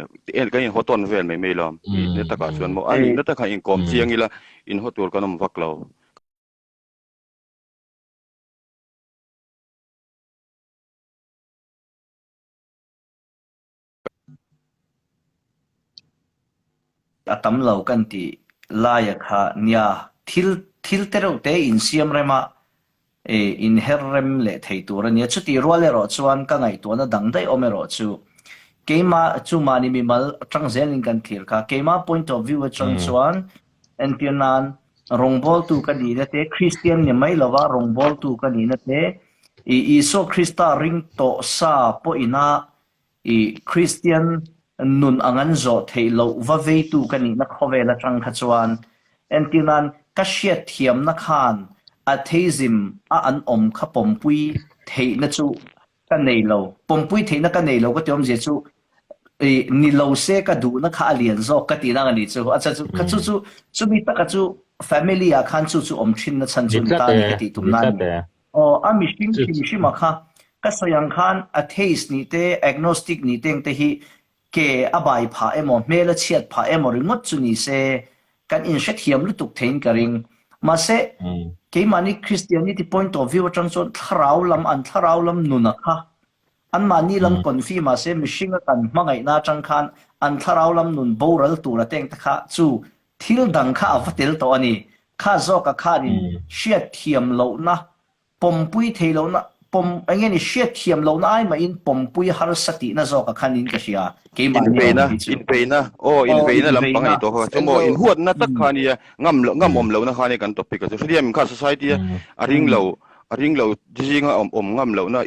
Speaker 2: kan in haw tawn vel mai mai lo. Nihna takah chuan maw? A nihna takah inkawm chiang ila inhaw tur kan awm vak lo.
Speaker 4: A tam lo kan tih laia kha nia thil thil te reuh te insiam rem a, inher rem leh thei tur a nia. Chutih rual erawh chuan ka ngaihtuahna dang daih awm erawh chu keimah chu mahni mimal atang zelin kan thlir kha. Keimah point of view atang chuan entir nan Rawngbawltu ka nihna te, Kristian ni mai lova rawngbawltu ka nihna te, i Isua Krista ring tawh sa pawhina i Kristian nun ang an zawh theih loh va veitu ka nihna khawvel atang kha chuan entirnan ka hriatthiamna khan atheism a an awm kha pawmpui theihna chu Ka nei lo. Pawmpui theihna ka nei lo ka ti awmzia chu i ni lo se ka duhna kha a lian zawk ka tihna ang a ni chu. A chu kha chu chu chumi taka chu family ah khan chu chu awm thinna chhan chu ni ta a ni ka tih tumna a ni. Aw a mihring hrim hrim ah kha ka sawi ang khan atheist nih te agnostic nih te ang te hi ke a bai phah emaw hmel a chhiat phah emaw ringawt chu ni se kan inhrethiam lutuk theiin ka ring. Mahse, keimahni Christianity point of view atang chuan thlarau lam an thlarau lam nuna kha anmahni lam confi mahse mihringa kan hmangaihna atang khan an thlarau lam nun boral tur a teng te kha chu thil dang kha a va tel tawh a ni. Kha zawka khanin hriatthiam lohna Pawmpui thei lohna, pawm, eng nge ni, hriatthiam lohna ai mahin pawmpui harsa tihna zawk a khan in ka hria, keimahni a awm
Speaker 2: Inveina,
Speaker 4: hi chu.
Speaker 2: inveina, aw,
Speaker 4: Aw,
Speaker 2: inveina lampang a
Speaker 4: inveina.
Speaker 2: ni tawh kha chu maw, inhuatna tak kha nia, ngam loh, ngam awm lohna kha nia kan topic a chu. Hriam kha society a a ring lo, a ring lo zinga awm awm ngam lohna,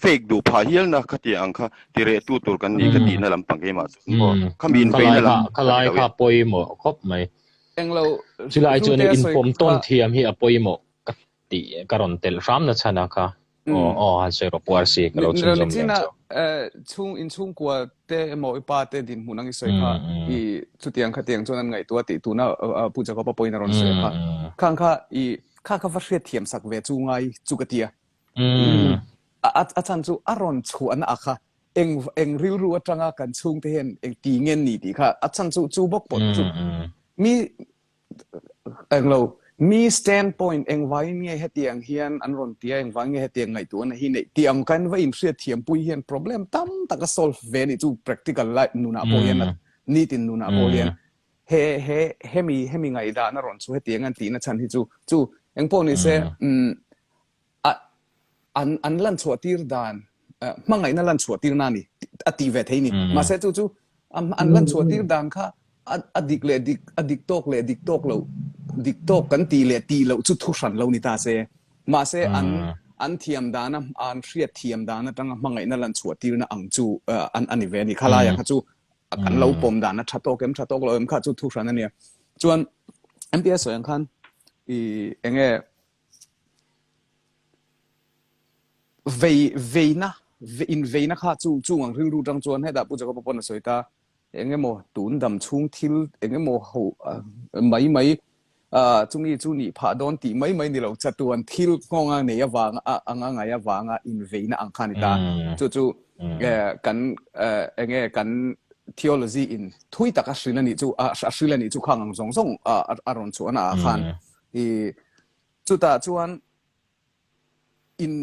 Speaker 2: fake duh phah hialna khatiang ang kha tirehtu tur kan ni ka tihna lampang keimah chu maw, khami inveina lam
Speaker 1: Khalai kha, khalai kha pawimawh khawp mai.
Speaker 3: Englo,
Speaker 1: Chulai chuan
Speaker 3: Hlute a sawi
Speaker 1: inpawm tawn
Speaker 3: kha.
Speaker 1: thiam hi a pawimawh ka tih ka rawn telh hram na chhan a kha. Aw aw han sawi rawh Pu RC ka lo chhunzawm leh ang
Speaker 3: chu. Chhung in chhungkua te emaw i pa te dinhmun ang i sawi kha i chutiang khatiang chuan an ngaihtuah tih tuna Pu Jacob-a pawhin a rawn sawi kha. Khang kha i kha kha va hriatthiam sak ve chu ngai chu ka ti a. A chhan chu a rawn chhuahna a kha eng eng rilru atanga kan chhungte hian eng ti nge ni tih kha a chhan chu chu bawk pawh chu mi Englo, mi standpoint engvangin nge hetiang hian an rawn ti a, engvangin nge hetiang ngaihtuahna hi neih tih ang kan va inhriatthiampui hian problem tam tak a solve ve a nih chu practical life nunah pawh hian nitin nunah pawh hian he he hemi hemi ngaihdahna rawn chu hetiang an tihna chhan hi chu chu engpawh nise umm a an an lan chhuah tir dan hmangaihna lan chhuah tir na ni a ti ve thei ni mahse chu chu an lan chhuah tir dan kha a dik leh dik a dik tawk leh dik tawk lo dik tawk kan tih leh tih loh chu thu hran lo ni ta se mahse an an thiam dana an hriat thiam dan atanga hmangaihna lan chhuah tirna ang chu an ani ve ni khalai kha chu kan lo pawm dan a tha tawk em tha tawk lo em kha chu thu hran ania chuan MPS sawi ang khan i enge Vei veina in veina kha chu chung ang rilru tang chuan hetah Pu Jacob-a pawn a sawi ta, eng emaw tun dam chhung thil eng emaw ho mai mai chungi chu nih phah dawn tih mai mai ni lo chatuan thil nghawnga nei avanga anga ngai avanga in veina ang kha a ni ta. Chu chu kan eng nge kan theology in thui tak a hril a nih chu a hril a nih chu khang ang zawng zawng a rawn chhuahna ah khan i Chutah chuan in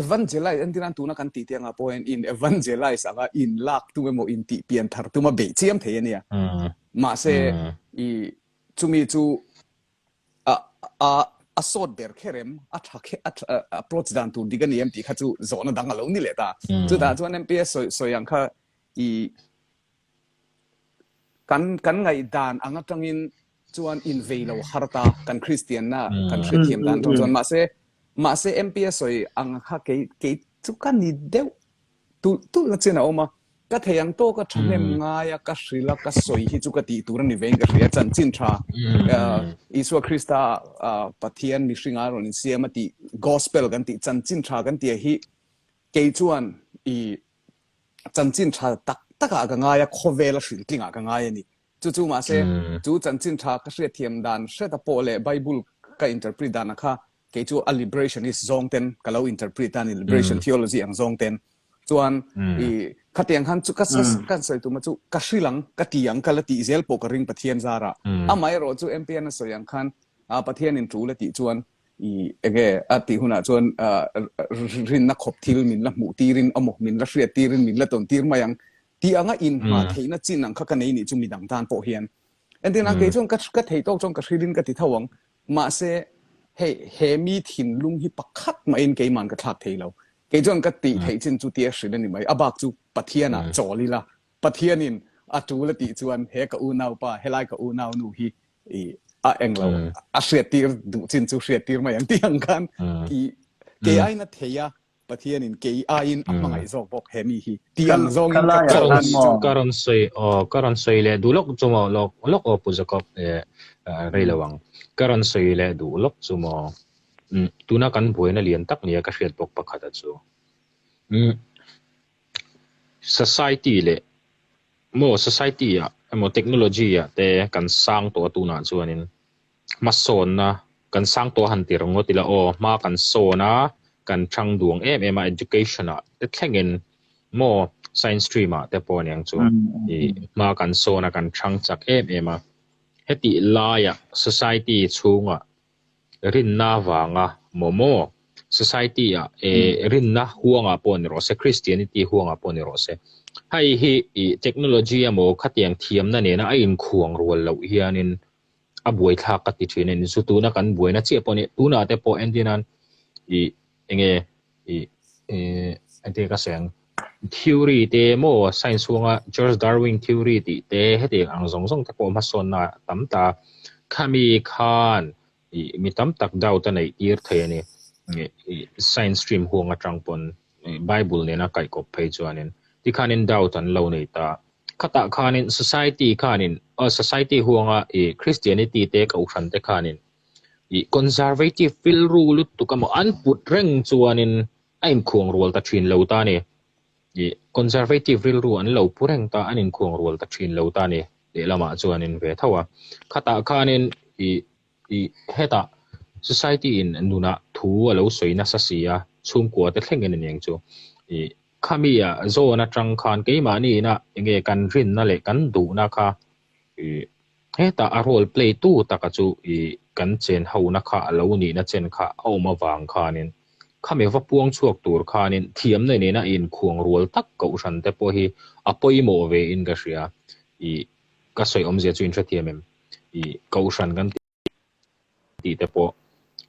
Speaker 3: evangelize entir nan tuna kan tih te anga pawh hian in evangelize anga in lak tum emaw in tih pian thar tum a beih chiam thei a nia. Mahse i chumi chu a a a sawt ber kher em a tha kher a approach dan tur dik a ni em tih kha chu zawhna dang a lo ni leh ta. Chutah chuan MPS sawi sawi ang kha i Kan kan ngaihdan ang atangin chuan invei lo har ta kan Kristianna kan hriatthiam dan atang chuan mahse mahse MP a sawi ang kha kei kei chu ka ni deuh tulh tulh na chin a awm a, ka thei ang tawk a thahnem ngai a ka hrilh a ka sawi hi chu ka tih tur a ni vein ka hria chanchin tha Isua Krista Pathian mihringa rawn insiam a tih gospel kan tih chanchin tha kan tih hi kei chuan i chanchin tha tak takah ka ngai a, khawvel a hrilh tlingah ka ngai a ni. Chu chu mahse, chu chanchin tha ka hriatthiam dan hreta pawh leh Bible ka interpret dana kha kei chu a liberationist zawng ten ka lo interpret a ni, liberation theology ang zawng ten. Chuan i khatiang khan chu ka ka sawi tuma chu ka hrilh ang, ka ti ang, ka la tih zel pawh ka ring Pathian zarah. Amaherawh chu MPN a sawi ang khan Pathianin tul a tih chuan i enge a tih hunah chuan rinna khawp thil min la hmuh tirin emaw min la hriat tirin min la tawn tir mai ang tih anga inhma theihna chin ang kha ka nei nih chu midang tan pawh hian entirna kei chuan ka ka thei tawk chuan ka hrilhin ka ti tho ang mahse hei he mi thinlung hi pakhat mahin keiman ka thlak thei lo kei chuan ka tih theih chin chu tia hrilh a ni mai a bak chu Pathianah chawl ila Pathianin a tul a tih chuan he ka unaupa helai ka unaunu hi i a englo a hriattir duh chin chu hriattir mai ang tih ang khan i kei aiin a thei a Pathianin kei aiin a hmangaih zawk bawk he mi hi tih ang zawngin ka chawl a ni chu.
Speaker 1: Ka rawn sawi aw ka rawn sawi leh duh lawk chu maw lawk lawk aw Pu Jacob eh rei lo ang ka rawn sawi leh duh lawk chu maw tuna kan buaina lian tak nia ka hriat bawk pakhat a chu society leh Maw society ah emaw technology ah te kan sang tawh a tunah chuanin hmasawnna kan sang tawh a han ti ringawt ila aw hma kan sawn a kan thang duang em em a education ah te thlengin maw science stream ah te pawh aniang chu ih hma kan sawn a kan thang chak em em a hetih laiah society chhungah Rinna avanga maw maw society ah eh rinna huangah pawh ni rawh se, Christianity huangah pawh ni rawh se. Hei hi ih technology emaw khatiang thiamna nena a inkhuang rual loh hianin a buaithlak ka ti thin a ni. Chu tuna kan buaina chiah pawh a ni. Tunah te pawh entir nan ih enge ih eh engtin nge ka sawi ang theory te maw science chhunga Charles Darwin theory tih te hetiang ang zawng zawng te pawh hmasawnna a tam ta khami khan ih mi tam tak doubt a neih tir thei a ni ih science stream huang atang pawn bible nena kaihkawp phei chuanin tikhanin doubt an lo nei ta khatah khanin society khanin society huanga ih Christianity te kohhran te khanin. I conservative rilru lutuk emaw an put reng chuanin a inkhuang rual ta thin lo ta a ni. I conservative rilru an lo pu reng ta, an inkhuang rual ta thin lo ta a ni lehlamah chuanin ve tho a. Khatah khanin i i hetah society in nunah thu a lo sawi nasa si a, chhungkua te thlengin a niang chu. I khami ah zawn atang khan keimahni inah enge kan rinna leh kan duhna kha i Hetah a role play tu taka chu i kan chen hona kha a lo nihna chen kha a awm avang khanin khami va puang chhuak tur khanin thiamna nena inkhuang rual tak kohhran te pawh hi a pawimawh ve in ka hria. I ka sawi awmzia chu in hrethiam em? I kohhran kan tih te pawh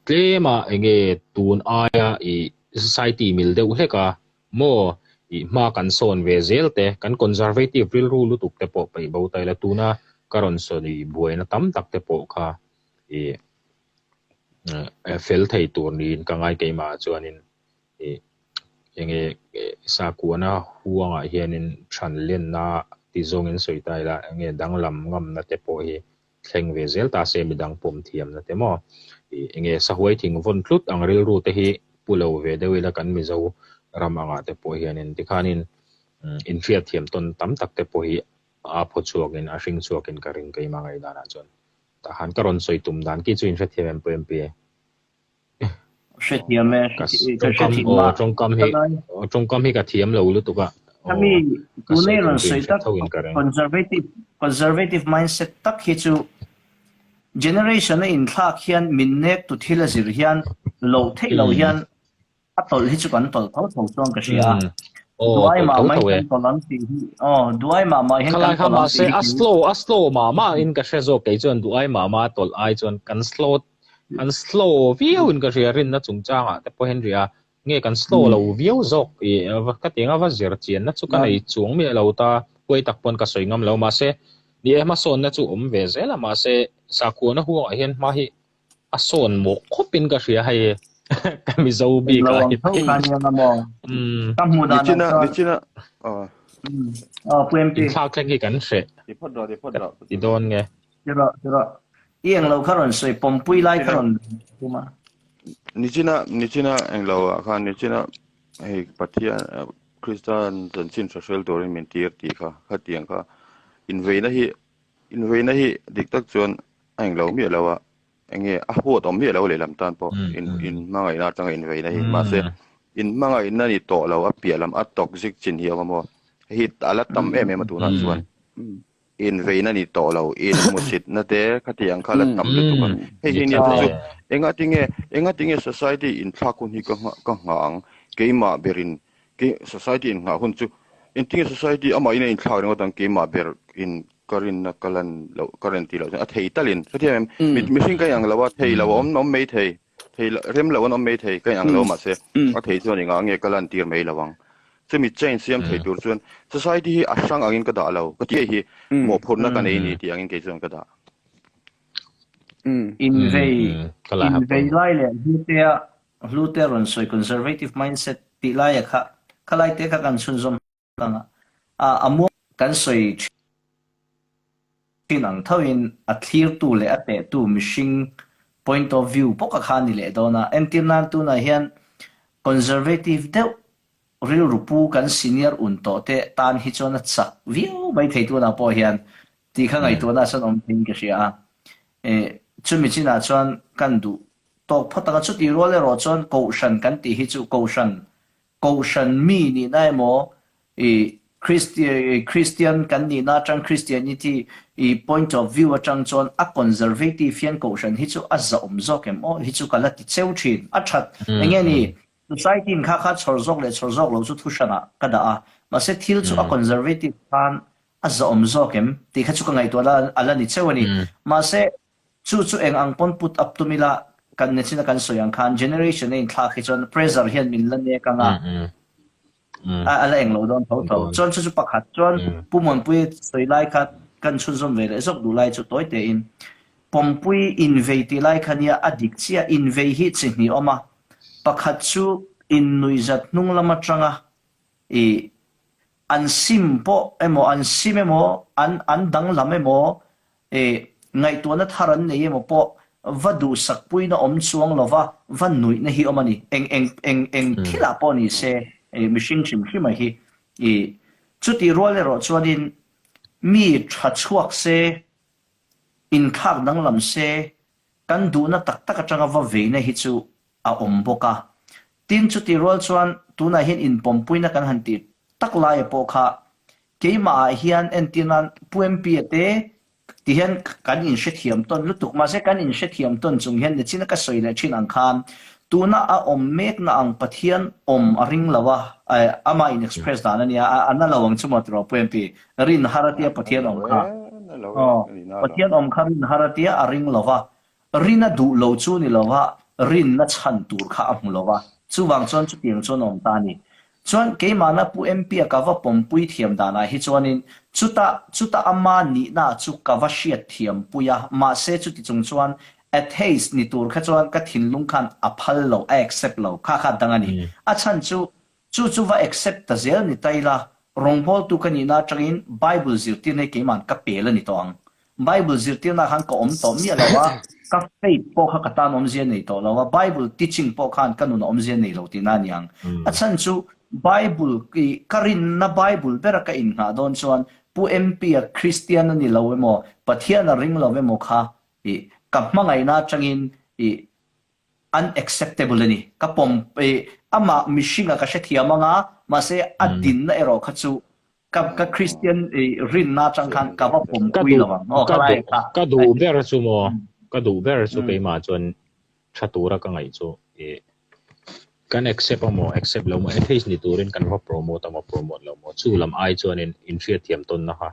Speaker 1: tlema enge tun aia i society mil deuh hlek a maw i hma kan sawn ve zel te kan conservative rilru lutuk te pawh peih bo ta ila tuna ka rawn sawi buaina tam tak te pawh kha i fel thei tur niin ka ngai keimah ah chuanin i enge sakuana huangah hianin than lenna ti zawngin sawi ta ila enge danglam ngamna te pawh hi thleng ve zel ta se midang pawm thiamna te maw ih enge sahuai thing vawn tlut ang rilru te hi pu lo ve deuh ila kan Mizo ram angah te pawh hianin tikhanin inhriat thiam tawn tam tak te pawh hi a phaw chhuakin a hring chhuakin ka ring keimah ngaihdanah chuan tah khan ka rawn sawi tum dan ki chu inhrethiam em pawh MP.
Speaker 4: Hrethiam e,
Speaker 1: Ka
Speaker 4: ka
Speaker 1: tawngkam
Speaker 4: hrethiam
Speaker 1: aw
Speaker 4: a.
Speaker 1: tawngkam hi aw tawngkam hi ka thiam lo lutuk a. Aw
Speaker 4: Kami
Speaker 1: ka
Speaker 4: tunei
Speaker 1: sawi tum
Speaker 4: rawn
Speaker 1: chu
Speaker 4: sawi
Speaker 1: inhre
Speaker 4: tak
Speaker 1: tho in ka ring.
Speaker 4: conservative conservative mindset tak hi chu generation a inthlak hian min nek tu thil a zir hian loh theih lo
Speaker 1: Mm.
Speaker 4: hian a tawlh hi chu kan tawlh tho tho chuan ka hria a.
Speaker 1: Mm. Aw
Speaker 4: Duai
Speaker 1: tawlh
Speaker 4: mah
Speaker 1: tho
Speaker 4: mah
Speaker 1: tho
Speaker 4: in
Speaker 1: e.
Speaker 4: kan tawlh ang tih hi aw duai mah mah hian kan
Speaker 1: Khalai kha
Speaker 4: tawlh ang
Speaker 1: mahse
Speaker 4: tih hi
Speaker 1: a slow a slow mah mah in ka hre zawk kei chuan duai mah mah tawlh ai chuan kan slow Kan slow viau in ka hria rinna chungchangah te pawh hian ria nge kan slow lo viau zawk i ka ti anga va zir chianna chu ka nei chuang miah lo ta huai tak pawn ka sawi ngam lo mahse ni e hmasawnna chu awm ve zel a mahse sakhuana huangah hian hma hi a sawn mawh khawp in ka hria hei ka Mizo bik ah hi phei inthlak thleng hi kan hreh ka ti dawn nge.
Speaker 4: Ti rawh, ti rawh. I englo kha rawn sawi, pawmpui lai kha rawn tum a.
Speaker 2: Nichina, nichina englo ah khan nichina hei Pathian Kristian chanchin hre hrel turin min tir tih kha, khatiang kha inveina hi, inveina hi dik tak chuan a englo miah lo a, enge a huat awm miah lo lehlam tan pawh in in hmangaihna atanga inveina hi mahse in hmangaihna ni tawh lo a piah lam a toxic chin hi a awm a maw, hei hi a la tam em em a tunah chuan. Inveina ni tawh lo, inhmusitna te khati ang kha la tam lutuk a. Hei hi nia chu enga tinge, enga tinge society inthlak hun hi ka nghah ka nghah ang, keimah berin ke society innghah hun chu engtinge society amah in a inthlak ringawt ang keimah ber in ka rinna ka lan loh ka rem tih loh chuan a thei talin hrethiam em? Mihring ka inang lo a, thei lo a awm awm mai thei, thei lo rem lo an awm mai thei ka inang lo mahse a thei chuan engah nge ka lantir mai lo ang. Chumi change siam thei tur chuan society hi a hrang angin ka dah lo. Ka tih hi mawhphurhna ka nei ni tih angin kei chuan ka dah.
Speaker 4: Invei invei lai leh Hlutea Hlutea rawn sawi conservative mindset tih laia kha khalai te kha kan chhunzawm ang a, a muang kan sawi thin ang thoin a thlirtu leh a tehtu mihring point of view bawka kha a ni leh dawn a. Entir nan tunah hian conservative deuh rilru pu kan senior un tawh te tan hi chuan a chak viau mai thei tunah pawh hian tih kha ngaihtuahna chuan awm theiin ka hria a. Chumi chinah chuan kan duh tawk phawt ang a, chutih rual erawh chuan kohhran kan tih hi chu kohhran Kohhran mi nihna emaw i Kristian kan nihna atang Christianity i point of view atang chuan a conservative hian kohhran hi chu a zahawm zawk em aw hi chu ka la ti cheu thin. A that enge ni society in kha kha chhawr zawk leh chhawr zawk lo chu thu hranah ka dah a, mahse thil chu a conservative khan a zahawm zawk em tih kha chu ka ngaihtuah a la ni cheu a ni. Mahse Chu chu eng ang pawn put up tum ila, kan nachina kan sawi ang khan generation a inthlak hi chuan pressure hian min la nek ang a, a la eng lo dawn tho tho. Chuan chu chu pakhat chuan Pu Muanpui sawi lai kha kan chhunzawm ve leh zawk duh lai chu tawi tein Pawmpui invei tih lai kha nia a dik chiah, invei hi chi hnih awm a, pakhat chu innuihzat hnung lam atanga i an sim pawh emaw an sim emaw an an danglam emaw E, ngaihtuahna thar an nei emaw pawh. va duhsakpuina awm chuang lova va nuihna hi awm a ni. Eng eng eng eng thilah pawh ni se mihring hrim hrima hi i chutih rual erawh chuanin mi tha chhuak se, inthlak danglam se, kan duhna tak tak atanga va veina hi chu a awm bawk a. Tin, chutih rual chuan tunah hian inpawmpuina kan han tih tak laia pawh kha keimahah hian entir nan Pu MP-a te ti hian kan inhrethiam tawn lutuk. Mahse, kan inhrethiam tawn chung hian nichina ka sawi leh thin ang khan tuna a awm mekna ang Pathian awm a ring lo a, amah in express dan a nia, a na lo ang chu maw tiraw Pu MP? Rin har a tia Pathian awm kha. Aw, Pathian awm kha rin har a tia a ring lo va. Rin a duh lo chu ni lo va, rinna chhan tur kha a hmu lo va, chuvang chuan chutiang chuan a awm ta a ni. Chuan keimahna Pu MP-a ka va pawmpui thiam danah hi chuanin chuta chuta ama nihna chu ka va hriat thiampui a, mahse chuti chung chuan atheist ni tur kha chuan ka thinlung khan a phal lo, a accept lo, kha kha dang a ni. A chhan chu Chu chu va accept ta zel ni ta ila, rawngbawltu ka nihna atangin Bible zirtirna hi keima'n ka pel a ni tawh ang. Bible zirtirna khan ka awm tawh miah lo a, ka faith pawh kha ka tan awmzia nei tawh lo a, Bible teaching pawh khan ka nun a awmzia nei lo tihna a ni ang. A chhan chu Bible i ka rinna Bible bera ka innghah dawn chuan Pu MP-a Kristian a ni lo emaw, Pathian a ring lo emaw kha i ka hmangaihna atangin i unacceptable a ni. Ka pawm i amah mihringa ka hrethiam anga mahse a dinna erawh kha chu ka ka Christian i rinna atang khan ka va
Speaker 1: Ka
Speaker 4: pawmpui
Speaker 1: duh
Speaker 4: lo ang. Aw
Speaker 1: ka
Speaker 4: khalai
Speaker 1: duh
Speaker 4: kha.
Speaker 1: ka duh ber chu maw ka duh ber chu keimah chuan tha tura ka ngaih chu i kan accept amaw accept lo maw atheist ni turin kan va promote amaw promote lo maw chu lam ai chuanin inhriatthiam tawnna kha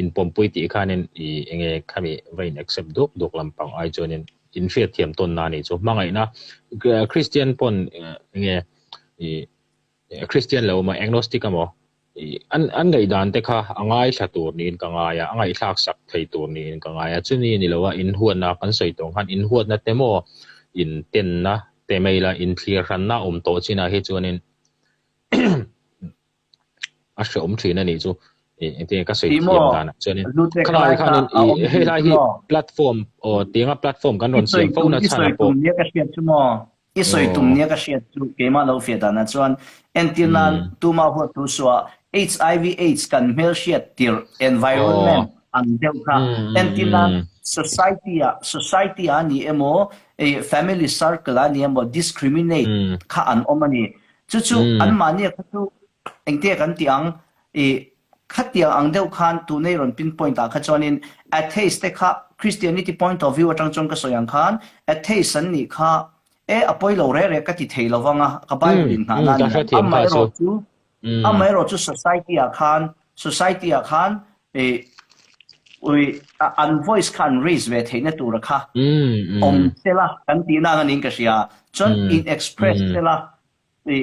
Speaker 1: inpawmpui tih khanin i enge khami va in accept duk duk lampang ai chuanin inhriatthiam tawnna a nih chu. Hmangaihna Christian pawn enge i Christian lo emaw agnostic emaw i an an ngaihdan te kha a ngaithla tur niin ka ngai a, a ngaihthlak sak thei tur niin ka ngai a. Chumi ni loa inhuatna kan sawi tawh ang khan inhuatna te maw intenna te mai la inthlir hranna awm tawh chinah hi chuanin a hreawm thin a nih chu engtin ka sawi thiam danah chuanin khalai khanin i helai hi platform aw tianga platform kan rawn siam fo na chhan a pawh
Speaker 4: nia ka hriat chu maw i sawi tum nia ka hriat chu keimah lo fiah danah chuan entir nan tuma huat thu suah HIV AIDS kan hmel hriat tirh environment ang deuh kha entir nan society ah society ah ni emaw family circle ah ni emaw discriminate kha an awm a ni Chu chu anmahni a kha chu engtia kan tih ang i khatiang ang deuh khan tunei rawn pinpoint ah kha chuanin atheist te kha Christianity point of view atang chuan ka sawi ang khan atheist an nih kha e a pawi lo reh reh ka ti thei lo vang a ka Bible in nghah na a ni ang amaherawh chu amaherawh chu society ah khan society ah khan i ui an voice kha an raise ve theihna tura kha awm sela kan tihna ang anin ka hria chuan in express sela i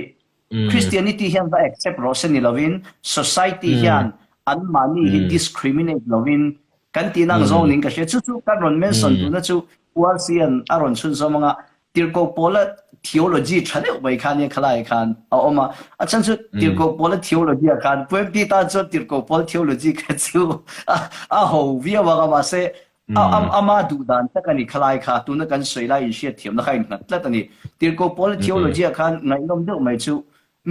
Speaker 4: Christianity hian va accept rawh se ni lovin society hian anmahni hi discriminate lovin kan tihna ang zawng niin ka hria. Chu chu kan rawn mention duhna chu URC-a'n a rawn chhunzawm anga Tirhkoh Paula theology tha deuh mai kha nia khalai khan a awm a. A chhan chu Tirhkoh Paula theology ah khan Pu MP tan chuan Tirhkoh Paul theology kha chu a ho viau ang a mahse Ama duh dan tak a ni khalai kha, tuna kan sawi lai inhriat thiamna kha a innghat tlat a ni. Tirhkoh Paul theology ah khan ngaihnawm deuh mai chu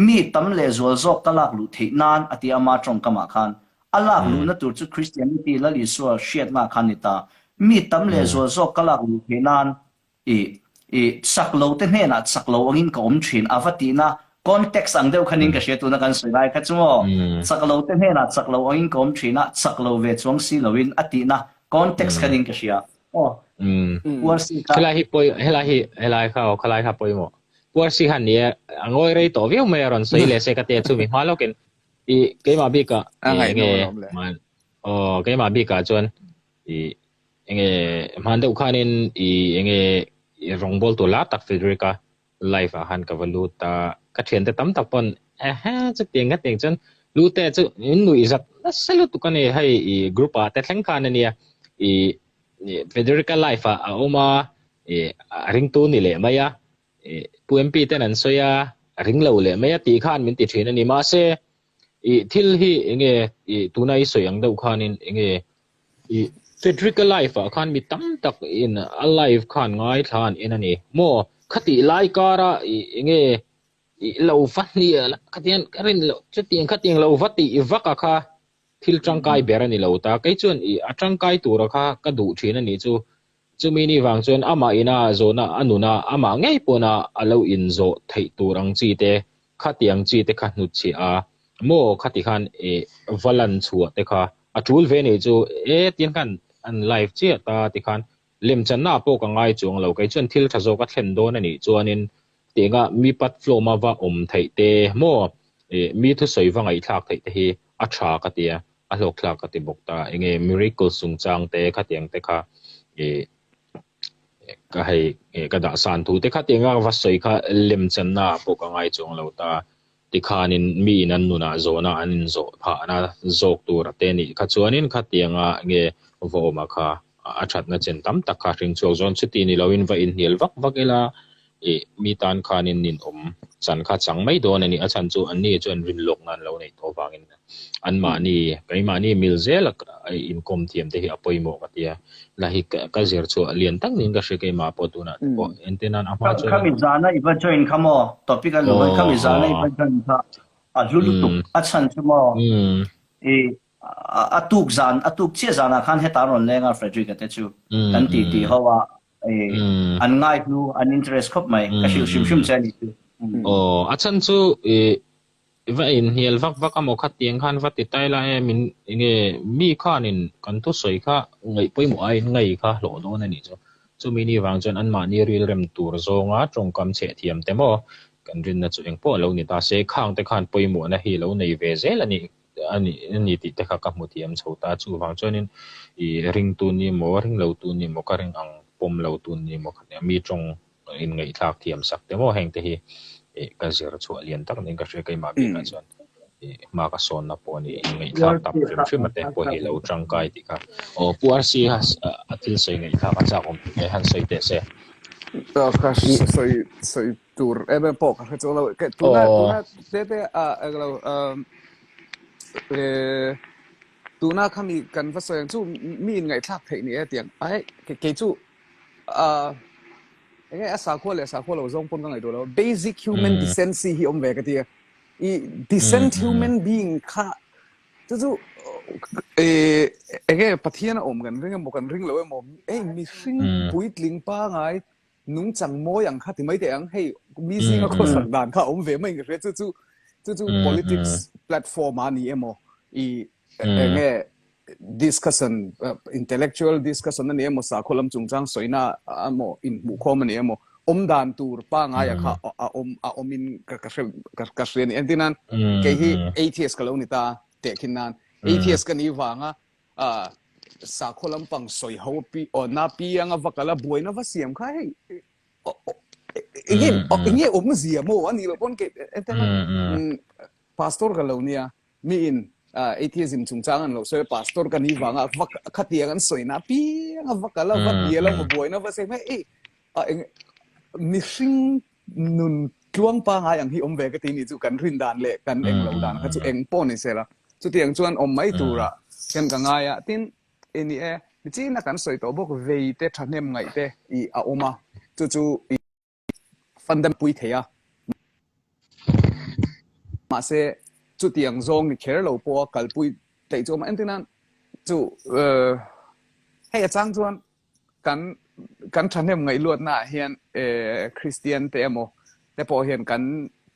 Speaker 4: mi tam leh zual zawk ka lak luh theih nan a ti a, ama tawngkamah khan. A lak luhna tur chu Christianity Lal Isua hriatna khan ni ta. Mi tam leh zual zawk ka lak luh theih nan I i chak lo te hnenah chak lo angin ka awm thin a va tihna context ang deuh khanin ka hria tuna kan sawi lai kha chu maw chak lo te hnenah chak lo angin ka awm thin a chak lo ve chuang si loin a tihna context khanin ka hria aw Puarsi
Speaker 1: kha helai hi pawi helai hi helai kha aw khalai kha pawimawh Puarsi khan ni e a ngawi rei tawh viau mai a rawn sawi leh se ka tia chumi hma lawkin i keimah bikah enge aw keimah bikah chuan i Enge hman deuh khanin i enge i rawngbâwl tur lar tak Frederick-a live ah khan ka va lut a, ka thiante tam tak pawn ehe chutiang khatiang chuan lute chu min nuih zat nasa lutuk a ni, hei i group ah te thleng khan a nia i Frederick-a live ah a awm a, i a ringtu ni leh mai a, i Pu MP ten an sawi a, a ring lo leh mai a tih khan min ti thin a ni, mahse i thil hi enge i tuna i sawi ang deuh khanin enge i. Frederick-a live ah khan mi tam tak in a live khan ngaithla an en a ni maw? Khatih lai kara i enge i lo va hnial a khatiang ka rin loh chutiang khatiang lo va tih vak a kha thil tangkai ber a ni lo ta. Kei chuan i a tangkai tura kha ka duh thin a nih chu. Chumi ni vang chuan amah ina zawhna a nuna amah ngei pawna a lo inzawh theih tur ang chi te khatiang chi te kha hnutchhiah a maw khati khan i va lan chhuah te kha a tul ve nih chu e tiang khan an live chiah ta tikhan lemchanna ah pawh ka ngai chuang lo kei chuan thil tha zawk a thlen dawn a nih chuanin tianga mi platform a va awm theih te maw ih mi thusawi va ngaihthlak theih te hi a tha ka ti a a hlawkthlak ka ti bawk ta enge miracle chungchang te khatiang te kha ih ka hei ka dah san thu te kha tianga va sawi kha lemchanna ah pawh ka ngai chuang lo ta. Tikhanin miin an nunah zawhna an inzawh phahna zawk tur a te nih kha chuanin khatianga nge vawma kha a thatna chen tam tak kha hring chhuak zawn chuti ni loin va inhnial vak vak ila ih mi tan khanin ninawm chan kha chang mai dawn a ni. A chhan chu anni chuan rinlawkna an lo neih tawh avangin anmahni keimahni mil zel a inkawm thiam te hi a pawimawh ka ti a. La hi ka zir chhuah lian tak niin ka hria keimah pawh tunah te pawh entir nan a hma chuan
Speaker 4: Khami zana i va join kha maw topic a luh a khami zana i va join kha a hlu lutuk a chhan chu maw i a tuk zan a tuk chiah zanah khan heta rawn leng a Frederick a te chu kan ti ti ho a an ngai hlu an interest khawp mai ka hrilh hrim hrim che a ni chu.
Speaker 1: Aw a chhan chu i I va inhnial vak vak a maw khatiang khan va ti tai la e min enge mi khanin kan thusawi kha ngaih pawimawh aiin ngaih kha hlawh dawn a nih chu. Chumi ni vang chuan anmahni rilrem tur zawnga tawngkam chheh thiam te maw kan rinna chu engpawh lo ni ta se khang te khan pawimawhna hi lo nei ve zel a nih a nih a ni tih te kha ka hmu thiam chho ta. Chuvang chuanin i ringtu ni maw ringlotu ni maw ka ring ang pawm lotu ni maw khatiang mi tawng inngaihthlak thiam sak te maw heng te hi ih ka zir chhuah lian tak niin ka hria keimah bikah chuan ih hma ka sawnna pawh a ni inngaihthlak tam hrim hrim a te pawh hi lo tangkai tih kha aw Pu RC kha a thil sawi ngaihthlak a chak awm tih han sawi teh se.
Speaker 3: Ka sawi sawi tur em em pawh ka hre chuang lo tuna tuna te te a englo tuna khami kan va sawi ang chu mi inngaihthlak theih ni e tiang ai kei chu uh, enge a sakhua leh sakhua lo zawng pawn ka ngaihtuah lo basic human mm. decency hi awm ve ka tia i decent mm, human mm. being kha chu chu e enge pathian a awm kan ring emaw kan ring lo emaw ei mihring mm. puitling pa ngai nungchang mawi ang kha ti mai te ang hei mi zinga khawsak dan kha awm ve mai ka hria chu chu chu chu politics platform a ni emaw i enge discussion intellectual discussion a ni emaw sakhaw lam chungchang sawina emaw inhmuhkhawm a ni emaw awm dan tur pangngai a kha a awm a awmin ka ka hre ka ka hria a ni entir nan kei hi atheist ka lo ni ta tehkhin nan atheist ka nih vanga ah sakhaw lampang sawi ho pi aw na pianga va kal a buaina va siam kha hei enge enge awmzia maw a nih loh pawn kei entir nan pastor ka lo nia Miin atheism chungchang an lo sawi a, pastor ka nih vanga va khatiang an sawina apiang a va kal a, va hnial a, va buaina va sawi mai ei eng mihring nun tluang pangai ang hi awm ve ka ti nih chu kan rin dan leh kan eng lo dan kha chu eng pawh ni se la. Chutiang chuan awm mai tura hian ka ngai a, tin i ni e, nichina kan sawi tawh bawk vei te thahnem ngaih te i a awm a, chu chu i Fund an pui thei a, mahse chutiang zawng ni kher lo pawha kalpui theih chu a awm a. Entirnan chu hei a chang chuan kan kan thahnem ngaihluatnaah hian Kristian te emaw te pawh hian kan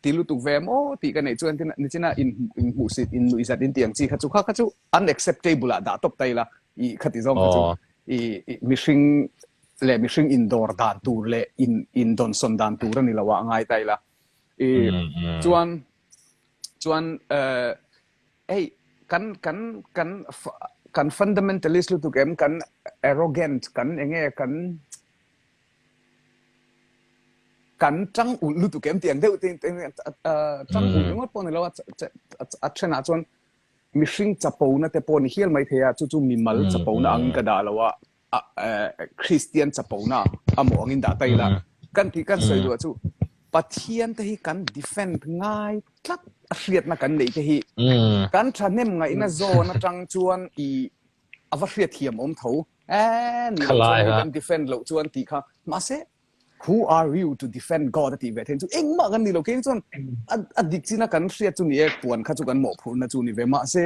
Speaker 3: ti lutuk ve maw tih ka neih chuan nichina inhmuhsit innuihzat intih ang chi kha chu kha kha chu unacceptable ah dah tawp ta ila ih khati zawng kha chu ih mihring leh mihring indawr dan tur leh in indawnsawn dan tur a ni lo ah ngai ta ila i chuan chuan eh hei kan kan kan kan fundamentalist lutuk em kan arrogant kan enge kan kan tang ulh lutuk em tih ang deuh te tang ulh ringawt pawh ni lo a a thenah chuan mihring chapona te pawh ni hial mai thei a chu chu mimal chapona angin ka dah lo a Kristian chapona a mawh angin dah ta ila kan tih kan sawi duah chu Pathian te hi kan defend ngai tlat a hriatna kan neih te hi kan thahnem ngaihna zawn atang chuan i a va hriatthiam awm tho. Eh, ni lo chuan kan defend lo chuan ti kha. Mahse who are you to defend God a tih ve thein chu engmah kan ni lo keng chuan a dik china kan hriat chu ni e puan kha chu kan mawhphurhna chu ni ve mahse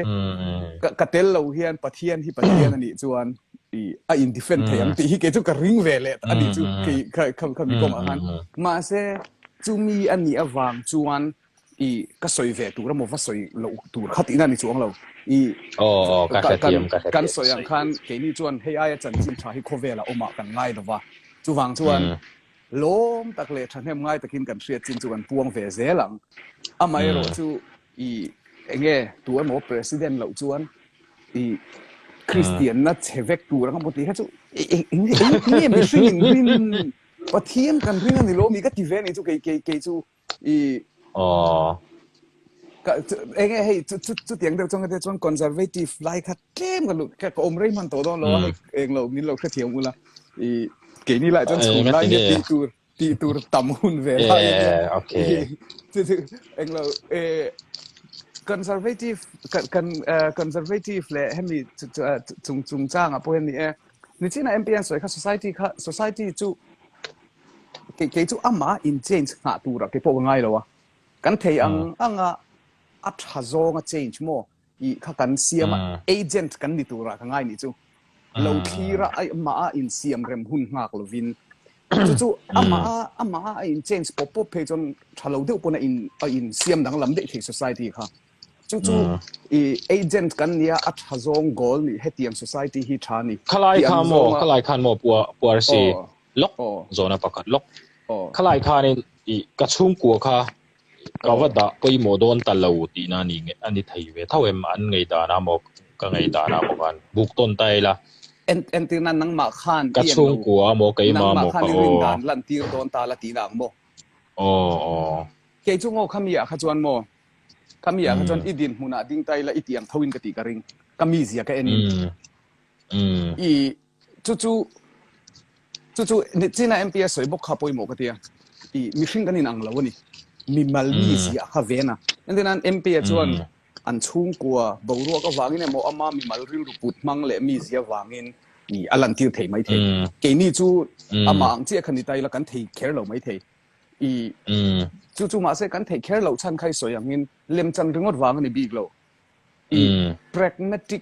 Speaker 3: ka tel lo hian Pathian hi Pathian anih chuan i a in defend thei ang tih hi kei chu ka ring ve leh anih chu kei kha kha mi kawngah khan mahse chumi anih avang chuan i ka sawi ve tur emaw va sawi loh tur kha tihna ni chuang lo i
Speaker 1: aw ka hrethiam ka hrethiam
Speaker 3: kan sawi ang khan keini chuan hei aia chanchin tha hi khawvela awmah kan ngai lova chuvang chuan lawm tak leh thahnem ngai takin kan hriat chin chu kan puang ve zel ang amaherawh chu i enge tu emaw president loh chuan i Kristian na chhe vek tur ang emaw tih kha chu enge enge mihring in rin Pathian kan ring ani lo mi ka ti ve ni chu kei kei kei chu i
Speaker 1: Aw.
Speaker 3: Ka enge hei chu chu chu tiang deuh chuan ka chuan conservative lai kha tlem ka lu ka awm rei hman tawh dawn lo a hei eng lo min lo hrethiam ula i keini lai chuan chhun lai hi tih tur tih tur tam hun ve lai
Speaker 1: ania okay
Speaker 3: chu chu eng lo e conservative kan kan conservative leh hemi chung chung changa pawh hian ni e nichina MP an sawi kha society kha society chu Kei kei chu amah in change nghah turah kei pawh ka ngai lo a, kan thei ang anga a tha zawnga change maw i kha kan siam a, agent kan ni turah ka ngai nih chu. Lo thlir a amah a in siam rem hun nghak lovin chu chu amah a amah a in change pawp pawp phei chuan tha lo deuh pawn a in a in siam danglam daih thei society kha. Chu chu i agent kan nia a tha zawng goal nih hetiang society hi tha ni.
Speaker 1: Khalai kha maw khalai khan maw pu pu RC lawk zawhna pakhat lawk. Khalai khanin i ka chhungkua kha ka va dah pawimawh dawn ta lo tihna a ni a ni thei ve tho em an ngei danah maw ka ngei danah maw khan buk tawn ta ila.
Speaker 3: Entirna nangmah khan
Speaker 1: ka chhungkua maw keimah maw
Speaker 3: kha aw. Rin dan lan tir dawn ta la tihna ang maw.
Speaker 1: Aw aw.
Speaker 3: Kei chu ngaw khami ah kha chuan maw khami ah kha chuan i dinhmunah ding ta ila i tih ang tho in ka tih ka ring ka mizia ka en in. I Chu chu chu chu China MP a sawi bawk kha pawimawh ka ti a. I mihring kan inang lo a ni. Mimal mi ziah kha ven a. Engtin MP a chuan an chhungkua boruak avangin emaw ama mimal rilru put hmang leh mi zia vangin i a lantir thei mai thei. Keini chu amah ang chiah kha ni ta ila kan thei kher lo mai thei. I chu chu mahse kan theih kher loh chhan kha i sawi angin lemchan ringawt vang a ni bik lo. i pragmatic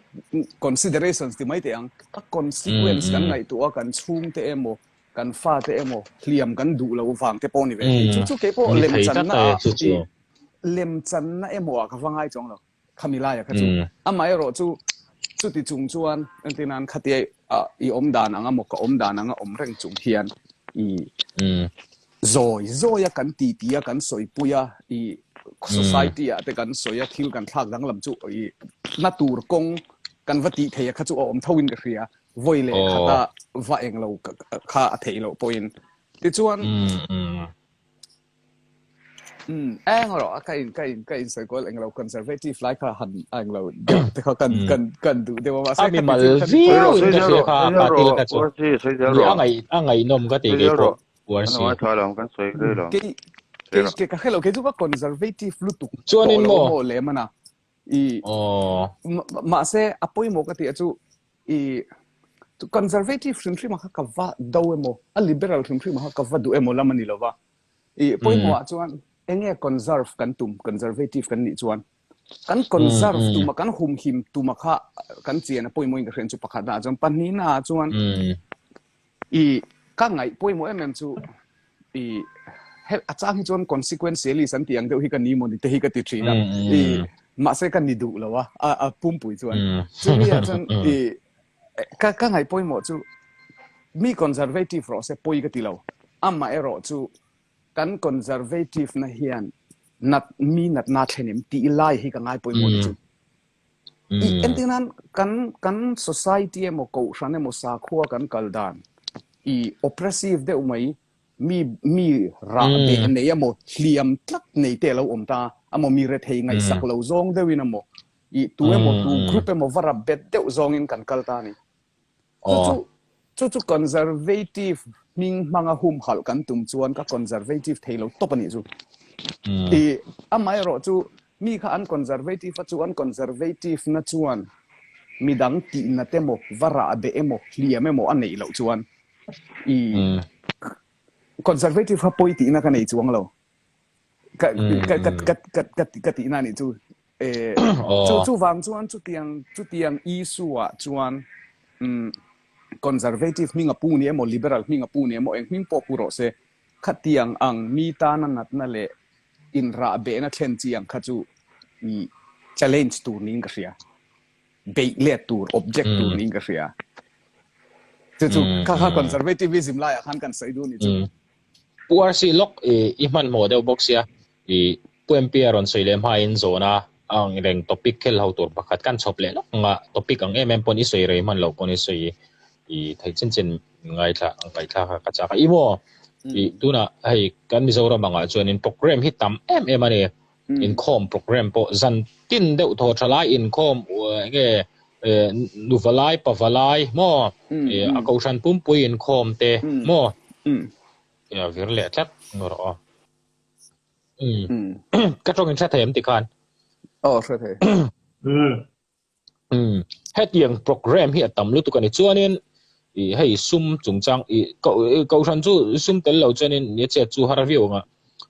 Speaker 3: considerations ti mai teh ang a consequence kan ngaihtuah a kan chhungte emaw kan fate emaw hliam kan duh lo vang te pawh ni ve thei chu chu kei pawh lemchanna ah i lemchanna emaw ah ka va ngai chuang lo khami laia kha chu amaherawh chu chuti chung chuan entirnan khatia i awm dan ang emaw ka awm dan anga awm reng chung hian i Zawi zawi a kan titi a kan sawipui a i society ah te kan sawi a thil kan thlak danglam chu i na tur kawng kan va tih thei a kha chu a awm tho in ka hria vawi leh khat a va eng lo kha a theih loh pawhin tichuan um eng rawh a ka in ka in ka in sawi kual eng lo conservative lai kha han a eng lo deuh te kha kan kan kan duh deuh a mahse
Speaker 1: A mimal viau in ka hria kha a thil kha chu ni a ngaih a ngaihnawm ka ti kei pawh. Uar si.
Speaker 3: Kei kei kei ka hrelo kei chu ka conservative lutuk
Speaker 1: Chuanin
Speaker 3: tawh lo
Speaker 1: maw?
Speaker 3: maw lem ana. I
Speaker 1: Aw.
Speaker 3: mahse a pawimawh ka tih a chu i conservative hrim hrim a kha ka va do emaw a liberal hrim hrim a kha ka va duh emaw lam a ni lova. I pawimawh ah chuan enge conserve kan tum conservative kan nih chuan kan conserve tuma kan humhim tuma kha kan chian a pawimawh in ka hriat chu pakhat ah chuan pahnihna ah chuan I ka ngaih pawimawh em em chu i he a chang hi chuan consequentialist an tih ang deuh hi ka ni maw ni te hi ka ti thin a i mahse ka ni duh lo a a pumpui chuan chumi ah chuan i ka ka ngaih pawimawh chu mi conservative rawh se pawi ka ti lo amaherawh chu kan conservative na hian nat mi natna thlen em tih lai hi ka ngai pawimawh ni chu. I entir nan kan kan society emaw kohhran emaw sakhua kan kal dan i oppressive deuh mai mi mi rah beh nei emaw hliam tlat nei te alo awm ta emaw mi rethei ngaihsak lo zawng deuhin emaw i tu emaw tu group emaw va rap bet deuh zawngin kan kal ta a ni. Chu chu chu chu conservative hming hmanga humhalh kan tum chuan ka conservative thei lo tawp a nih chu. I amaherawh chu mi kha an conservative a chu an conservative na chuan. midang tihnat emaw, va rah beh emaw, hliam emaw a neih loh chuan i conservative kha pawi tihna ka nei chuang lo. Ka ka ka ka ka ka ka tihna a nih chu. Eh, chu chuvang chuan chutiang chutiang issue ah chuan um conservative hming a pu ni emaw liberal hming a pu ni emaw eng hming pawh pu rawh se khatiang ang mi tana natna leh inrah behna thlen chi ang kha chu i challenge tur niin ka hria. Beih let tur, object tur niin ka hria. Chu chu kha kha conservativism laiah khan kan sawi duh ni chu.
Speaker 1: Pu RC lawk i i hmanhmawh deuh bawk sia i Pu MP a rawn sawi leh hmain zawhna a ang reng topic khel ho tur pakhat kan chhawp leh lawk anga topic ang em em pawn i sawi rei hman loh pawn i sawi i theih chin chin ngaithla ngaihthlak a ka chak a. I maw i tunah hei kan Mizoram angah chuanin program hi tam em em a ni. Inkhawm program pawh zan tin deuh thaw tha lai inkhawm eng nge nuva lai pava lai maw a kohhran pumpui inkhawm te maw vir leh tlat rawh aw. Ka tawng in hre thei em tikhan?
Speaker 3: Aw hre thei.
Speaker 1: Umm hetiang program hi a tam lutuk a ni. Chuanin ih hei sum chungchang ih kohhran chu sum tel lo chuanin nia chet chu har viau ang a,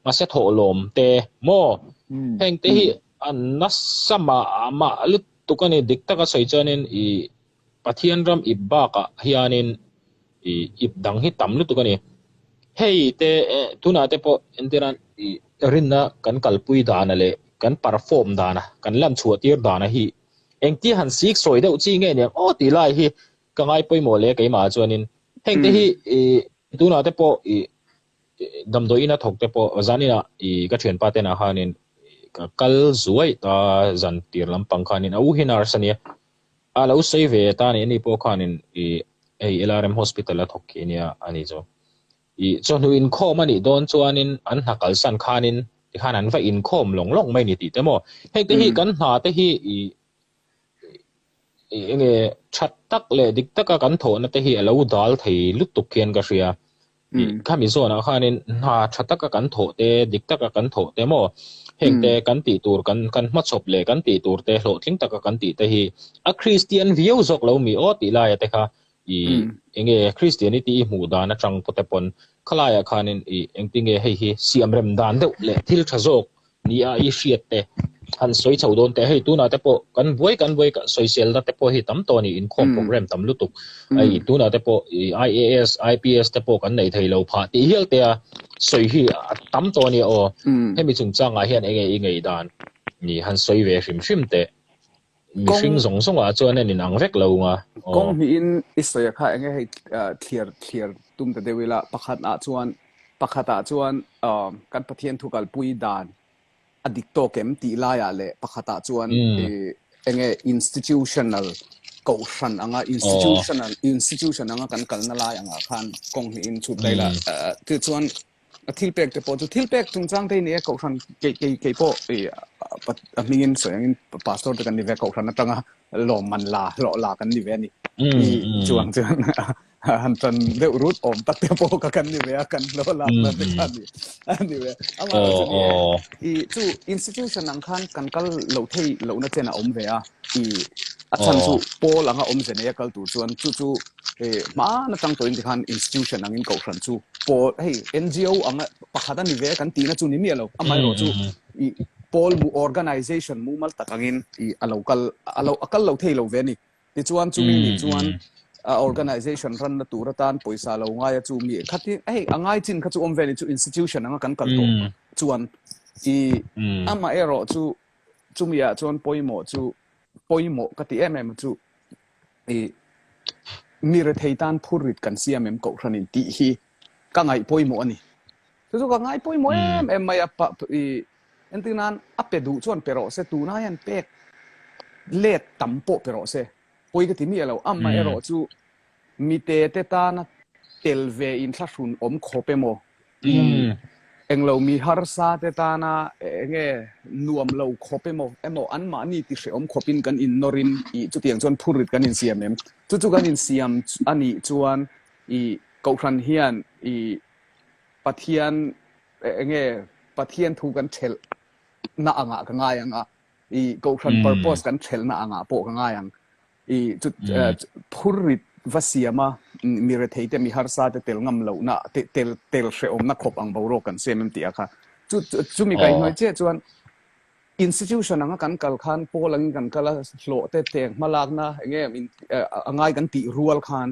Speaker 1: mahse thawhlawm te maw heng te hi a nasa mah mah lutuk a ni. Dik taka sawi chuanin ih Pathian ram ip bakah hianin ih ip dang hi tam lutuk a ni. Hei te tunah te pawh entir a ih rinna kan kalpui dana leh kan perform dana kan lan chhuah tir dana hi engtia han sik sawi deuh chi nge niang aw tih lai hi ka ngai pawimawh leh keimah chuanin heng te hi ih tunah te pawh ih damdawi ina thawk te pawh zaninah ih ka thianpa te nah khanin ka kal zuai ta zan tir lampang khanin a u hi nurse a nia A lo sawi ve ta a ni, ani pawh khanin ih hei LRM Hospital a thawk khi ania a ni chu. Ih chawhnu inkhawm a nih dawn chuanin an hna kalsan khanin tikhan an va inkhawm lawng lawng mai ni tih te maw. Heng te hi kan hna te hi ih ih enge that tak leh dik taka kan thawhna te hi a lo dal thei lutuk hian ka hria. Khami zawnah khanin hna tha taka kan thawh te, dik taka kan thawh te maw, heng te kan tih tur kan kan hmachhawp leh kan tih tur te hlawhtling taka kan tih te hi a Kristian viau zawk lo mi aw tih laia te kha i enge Christianity i hmuh dan atang pawh te pawn khalaiah khanin i engtinge hei hi siamrem dan deuh leh thil tha zawk Nia i hriat te han sawi chho dawn te hei tunah te pawh kan buai kan buai sawiselna te pawh hi tam tawh a ni inkhawm program tam lutuk hei tunah te pawh i IAS IPS te pawh kan nei thei lo phah tih hial te a sawi hi a tam tawh a nia aw hemi chungchangah hian enge i ngei dan ni han sawi ve hrim hrim teh mihring zawng zawngah chuan an inang vek lo nga
Speaker 3: aw. Kawng hnihin i sawi a kha enge hei thliar thliar tum ta deuh ila pakhat ah chuan Pakhatah chuan kan Pathian thu kalpui dan a dik tawk em tih laiah leh pakhatah chuan enge institutional kohhran anga institutional institution anga kan kalna lai angah khan kawng hnihin chhut daih la. Tichuan a thil pek te pawh chu thil pek chungchang te hi ni e kohhran kei kei kei pawh a hmingin sawi angin pastor te kan ni ve kohhran atanga lawmman la hlawh la kan ni ve a ni. Chuang chuan han tan deuh rut awm tak te pawh ka kan ni ve a kan lo lak na te kha ni a ni ve ama chu ni i chu institution ang khan kan kal lo thei lo na chen a awm ve a i a chan chu pawl anga awm ze nei a kal tur chuan chu chu e hma na tang tawhin ti khan institution angin kohhran chu pawl hei NGO anga pakhat a ni ve kan tihna chu ni miah lo amaherawh chu i pawl mu organization mumal tak angin i a lo kal a lo a kal lo thei lo ve a ni Tichuan chumi nih chuan organization ranna tur atan pawisa lo ngai a chu mi khati hei a ngai chin kha chu awm ve ni chu institution anga kan kal tawh chuan i amah erawh chu chumi ah chuan pawimawh chu pawimawh ka ti em em chu i mi rethei tan phurrit kan siam em kohhran in tih hi ka ngaih pawimawh a ni. Chu chu ka ngai pawimawh em em mai a i Entir nan a pe duh chuan pe rawh se, tuna hian pek let tam pawh pe rawh se, pawi ka ti miah lo. Amaherawh chu mite te tana tel ve inthlahrun awm khawp emaw, englo mi harsa te tana enge nuam lo khawp emaw, emaw anmahni ti hrehawm khawpin kan innawrin ih chutiang chuan phurrit kan insiam em? Chu chu kan insiam a nih chuan ih Kohhran hian ih Pathian enge Pathian thu kan thelh na angah ka ngai ang a, i Kohhran purpose kan thelh na angah pawh ka ngai ang. I chu phur rit va siam a, mi rethei te, mi harsa te tel ngam lohna, tel tel hrehawmna khawp ang boruak kan siam em tih a kha. Chu chumi kaihhnuai chiah chuan institution anga kan kal khan pawl angin kan kal a, hlawh te teng hmalakna eng nge a ngai kan tih rual khan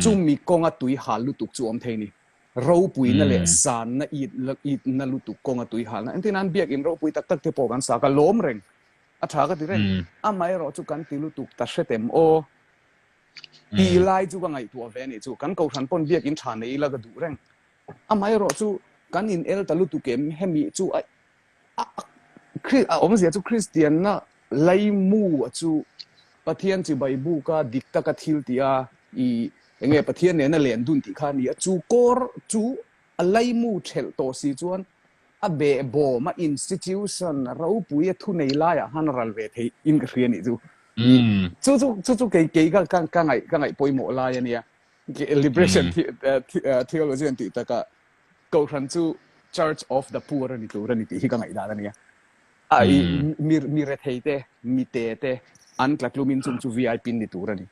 Speaker 3: chumi kawnga tui hal lutuk chu awm thei ni. Ropuina leh sanna itna lutuk kawnga tui halna. Engtin nan biakin ropui tak tak te pawh kan sa ka lawm reng. A tha ka ti reng. Amaherawh chu kan ti lutuk ta hretem aw. Ti lai chu ka ngaihtuah ve a nih chu. Kan kohhran pawn biakin tha nei ila ka duh reng. Amaherawh chu kan in el ta lutuk em hemi chu a a awmzia chu Kristianna laimu a chu Pathian chibai buka dik taka thil tih a i enge Pathian nena len dun tih kha a ni a. Chu kawr chu a laimu thelh tawh si chuan a behbawm a institution ropui a thunei laiah khan ral ve theih in ka hria nih chu. Chu chu chu chu kei kei ka ka ka ngaih ka ngaih pawimawh lai a nia. Liberation theology an tih takah Kohhran chu Church of the Poor a ni tur a ni tih hi ka ngaihdan a nia. A i mi mi rethei te, mi te te an tlatlumin chung chu VIP ni tur a ni.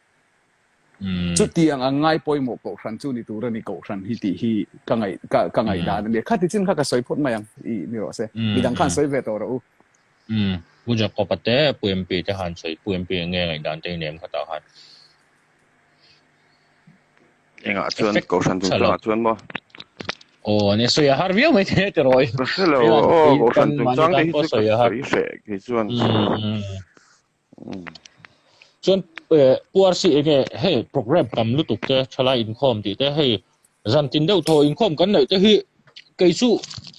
Speaker 3: Chutiang ang ngai pawimawh Kohhran chu ni tur a ni Kohhran hi tih hi ka ngaih ka ka ngaihdan a nia. Khati chin kha ka sawi phawt mai ang i ni rawh se. Midang khan sawi ve tawh rawh u.
Speaker 1: Pu Jacob-a te, Pu MP te khan sawi, Pu MP nge ngaihdan te i nem khatah khan.
Speaker 2: Engah chuan Kohhran chungchangah chuan maw?
Speaker 1: Aw, ni sawi a har viau mai te ti rawi.
Speaker 2: Ka hre lo, aw Kohhran chungchang te hi chu ka sawi hreh kei chuan.
Speaker 1: Chuan Pu RC enge hei program tam lutuk te thalai inkhawm tih te hei zan tin deuh thaw inkhawm kan neih te hi kei chu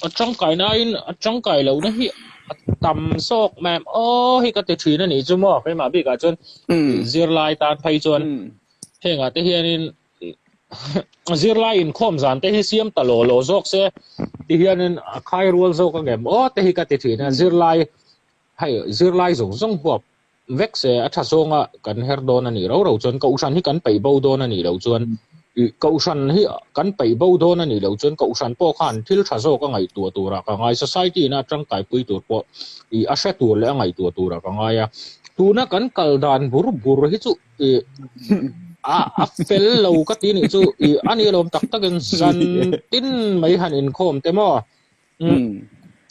Speaker 1: a tangkai nain a tangkai lohna hi a tam zawk mem aw hi ka ti thin a nih chu maw keimah bikah chuan zirlai tan phei chuan Hengah te hianin zirlai inkhawm zan te hi siam ta law law zawk se ti hianin a khai rual zawk ang em aw te hi ka ti thin a zirlai hei zirlai zawng zawng huap vek se a tha zawnga kan her dawn a nih ro ro chuan kohhran hi kan peih bo dawn a nih loh chuan kohhran hi kan peih bo dawn a nih loh chuan kohhran pawh khan thil tha zawk a ngaihtuah turah ka ngai society ina tangkaipui tur pawh ih a hre tur leh a ngaihtuah turah ka ngai a tuna kan kal dan bur bur hi chu i a a fel lo ka ti nih chu i ani lawm tak takin zan tin mai han inkhawm te maw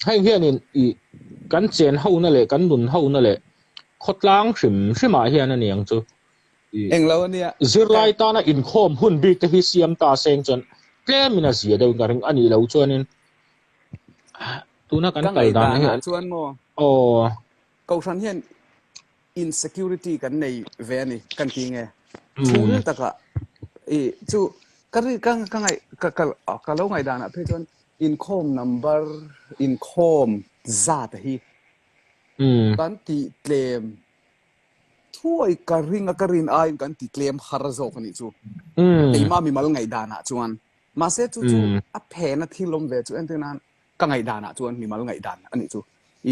Speaker 1: heng hianin i kan chen hona leh kan nun hona leh khawtlang hrim hrimah hian ani ang chu i
Speaker 3: englo ania
Speaker 1: zirlai tana inkhawm hun bik te hi siam ta seng chuan tlemin a zia deuh ka ring ani lo chuanin tuna kan kal dan hi
Speaker 3: chuan maw
Speaker 1: aw
Speaker 3: kohhran hian insecurity kan nei ve a ni kan ti nge chhungril takah i chu ka ri ka ka ngaih ka ka ka lo ngaih danah phei chuan inkhawm number inkhawm zat hi kan ti tlem thuai ka ring a ka rin aiin kan ti tlem har zawk a nih chu keimah mimal ngaih danah chuan mahse chu chu a phena thil awm ve chu entir nan ka ngaihdanah chuan mimal ngaihdan a nih chu.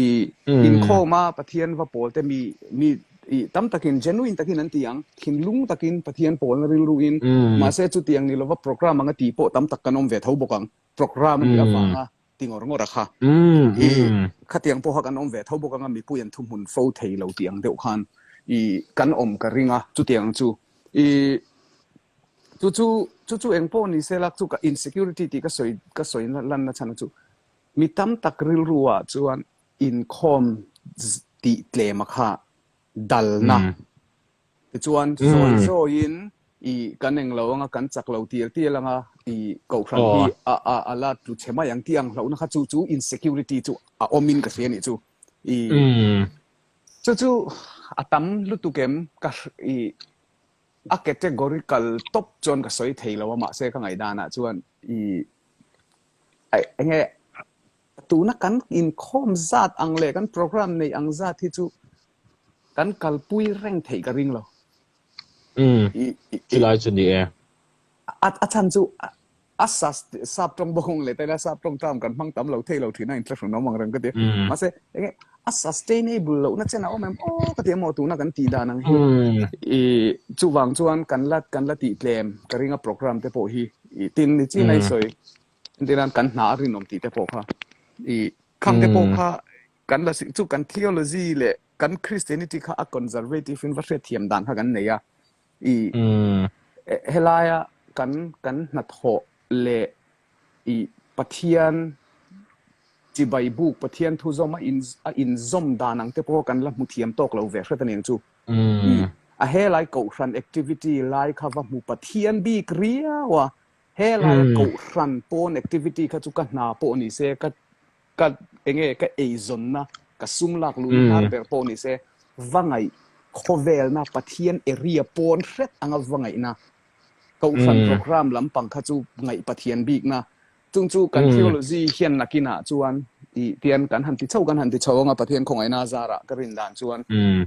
Speaker 3: I inkhawma Pathian va pawl te mi mi i tam takin genuine takin an ti ang, thinlung takin Pathian pawlna rilruin mahse chutiang ni lova program anga tih pawh tam tak kan awm ve tho bawk ang. Program a nih avanga ti ngawr ngawr a kha. I khatiang pawha kan awm ve tho bawk anga mipui an thuhmun fo thei lo tih ang deuh khan i kan awm ka ring a chutiang chu. I Chu chu chu chu eng pawh ni se la chu ka insecurity tih ka sawi ka sawi lanna chhan chu mi tam tak rilru ah chuan inkhawm tih tlem a kha dalna tichuan zawi zawiin i kan eng lo anga kan chak lo tial tial anga i kohhran hi a a a la tlu chhe mai ang tih ang hlauhna kha chu chu insecurity chu a awm in ka hria nih chu i chu chu a tam lutuk em ka i A categorical tawp chuan ka sawi thei lo a mahse ka ngaihdanah chuan i enge tuna kan inkhawm zat ang leh kan program neih ang zat hi chu kan kalpui reng theih ka ring lo.
Speaker 1: Umm chulai chu ni e.
Speaker 3: A chhan chu a sap tawng bawk ang leh taila sap tawng term kan hmang tam lo thei lo thin a inthlahrun awm ang reng ka ti. Mahse enge a sustainable lohna chen a awm em aw ka ti a maw tuna kan tih dan ang hi. I chuvang chuan kan la kan la tih tlem ka ring a program te pawh hi i tin ni chin a i sawi entirnan kan hna a rinawm tih te pawh kha i khang te pawh kha. kan la chu kan theology leh kan Christianity kha a conservative in va hriat thiam dan kha kan nei a. I helaia kan kan hnathawh leh i Pathian chibai buk Pathian thu zawm a in a inzawm dan ang te pawh kan la hmu thiam tawk lo ve hret a ni ang chu. I a helai kohhran activity lai kha va hmu Pathian bik riau a, helai kohhran pawn activity kha chu ka hna pawh ni se ka ka enge ka eizawnna ka sum lak luhna hnar ber pawh ni se va ngaih khawvelna Pathian area pawn hret anga va ngaihna kohhran program lampang kha chu ngaih Pathian bikna chung chu kan theology hian nakinah chuan tih tian kan han ti chho kan han ti chho anga Pathian khawngaihna zarah ka rin dan chuan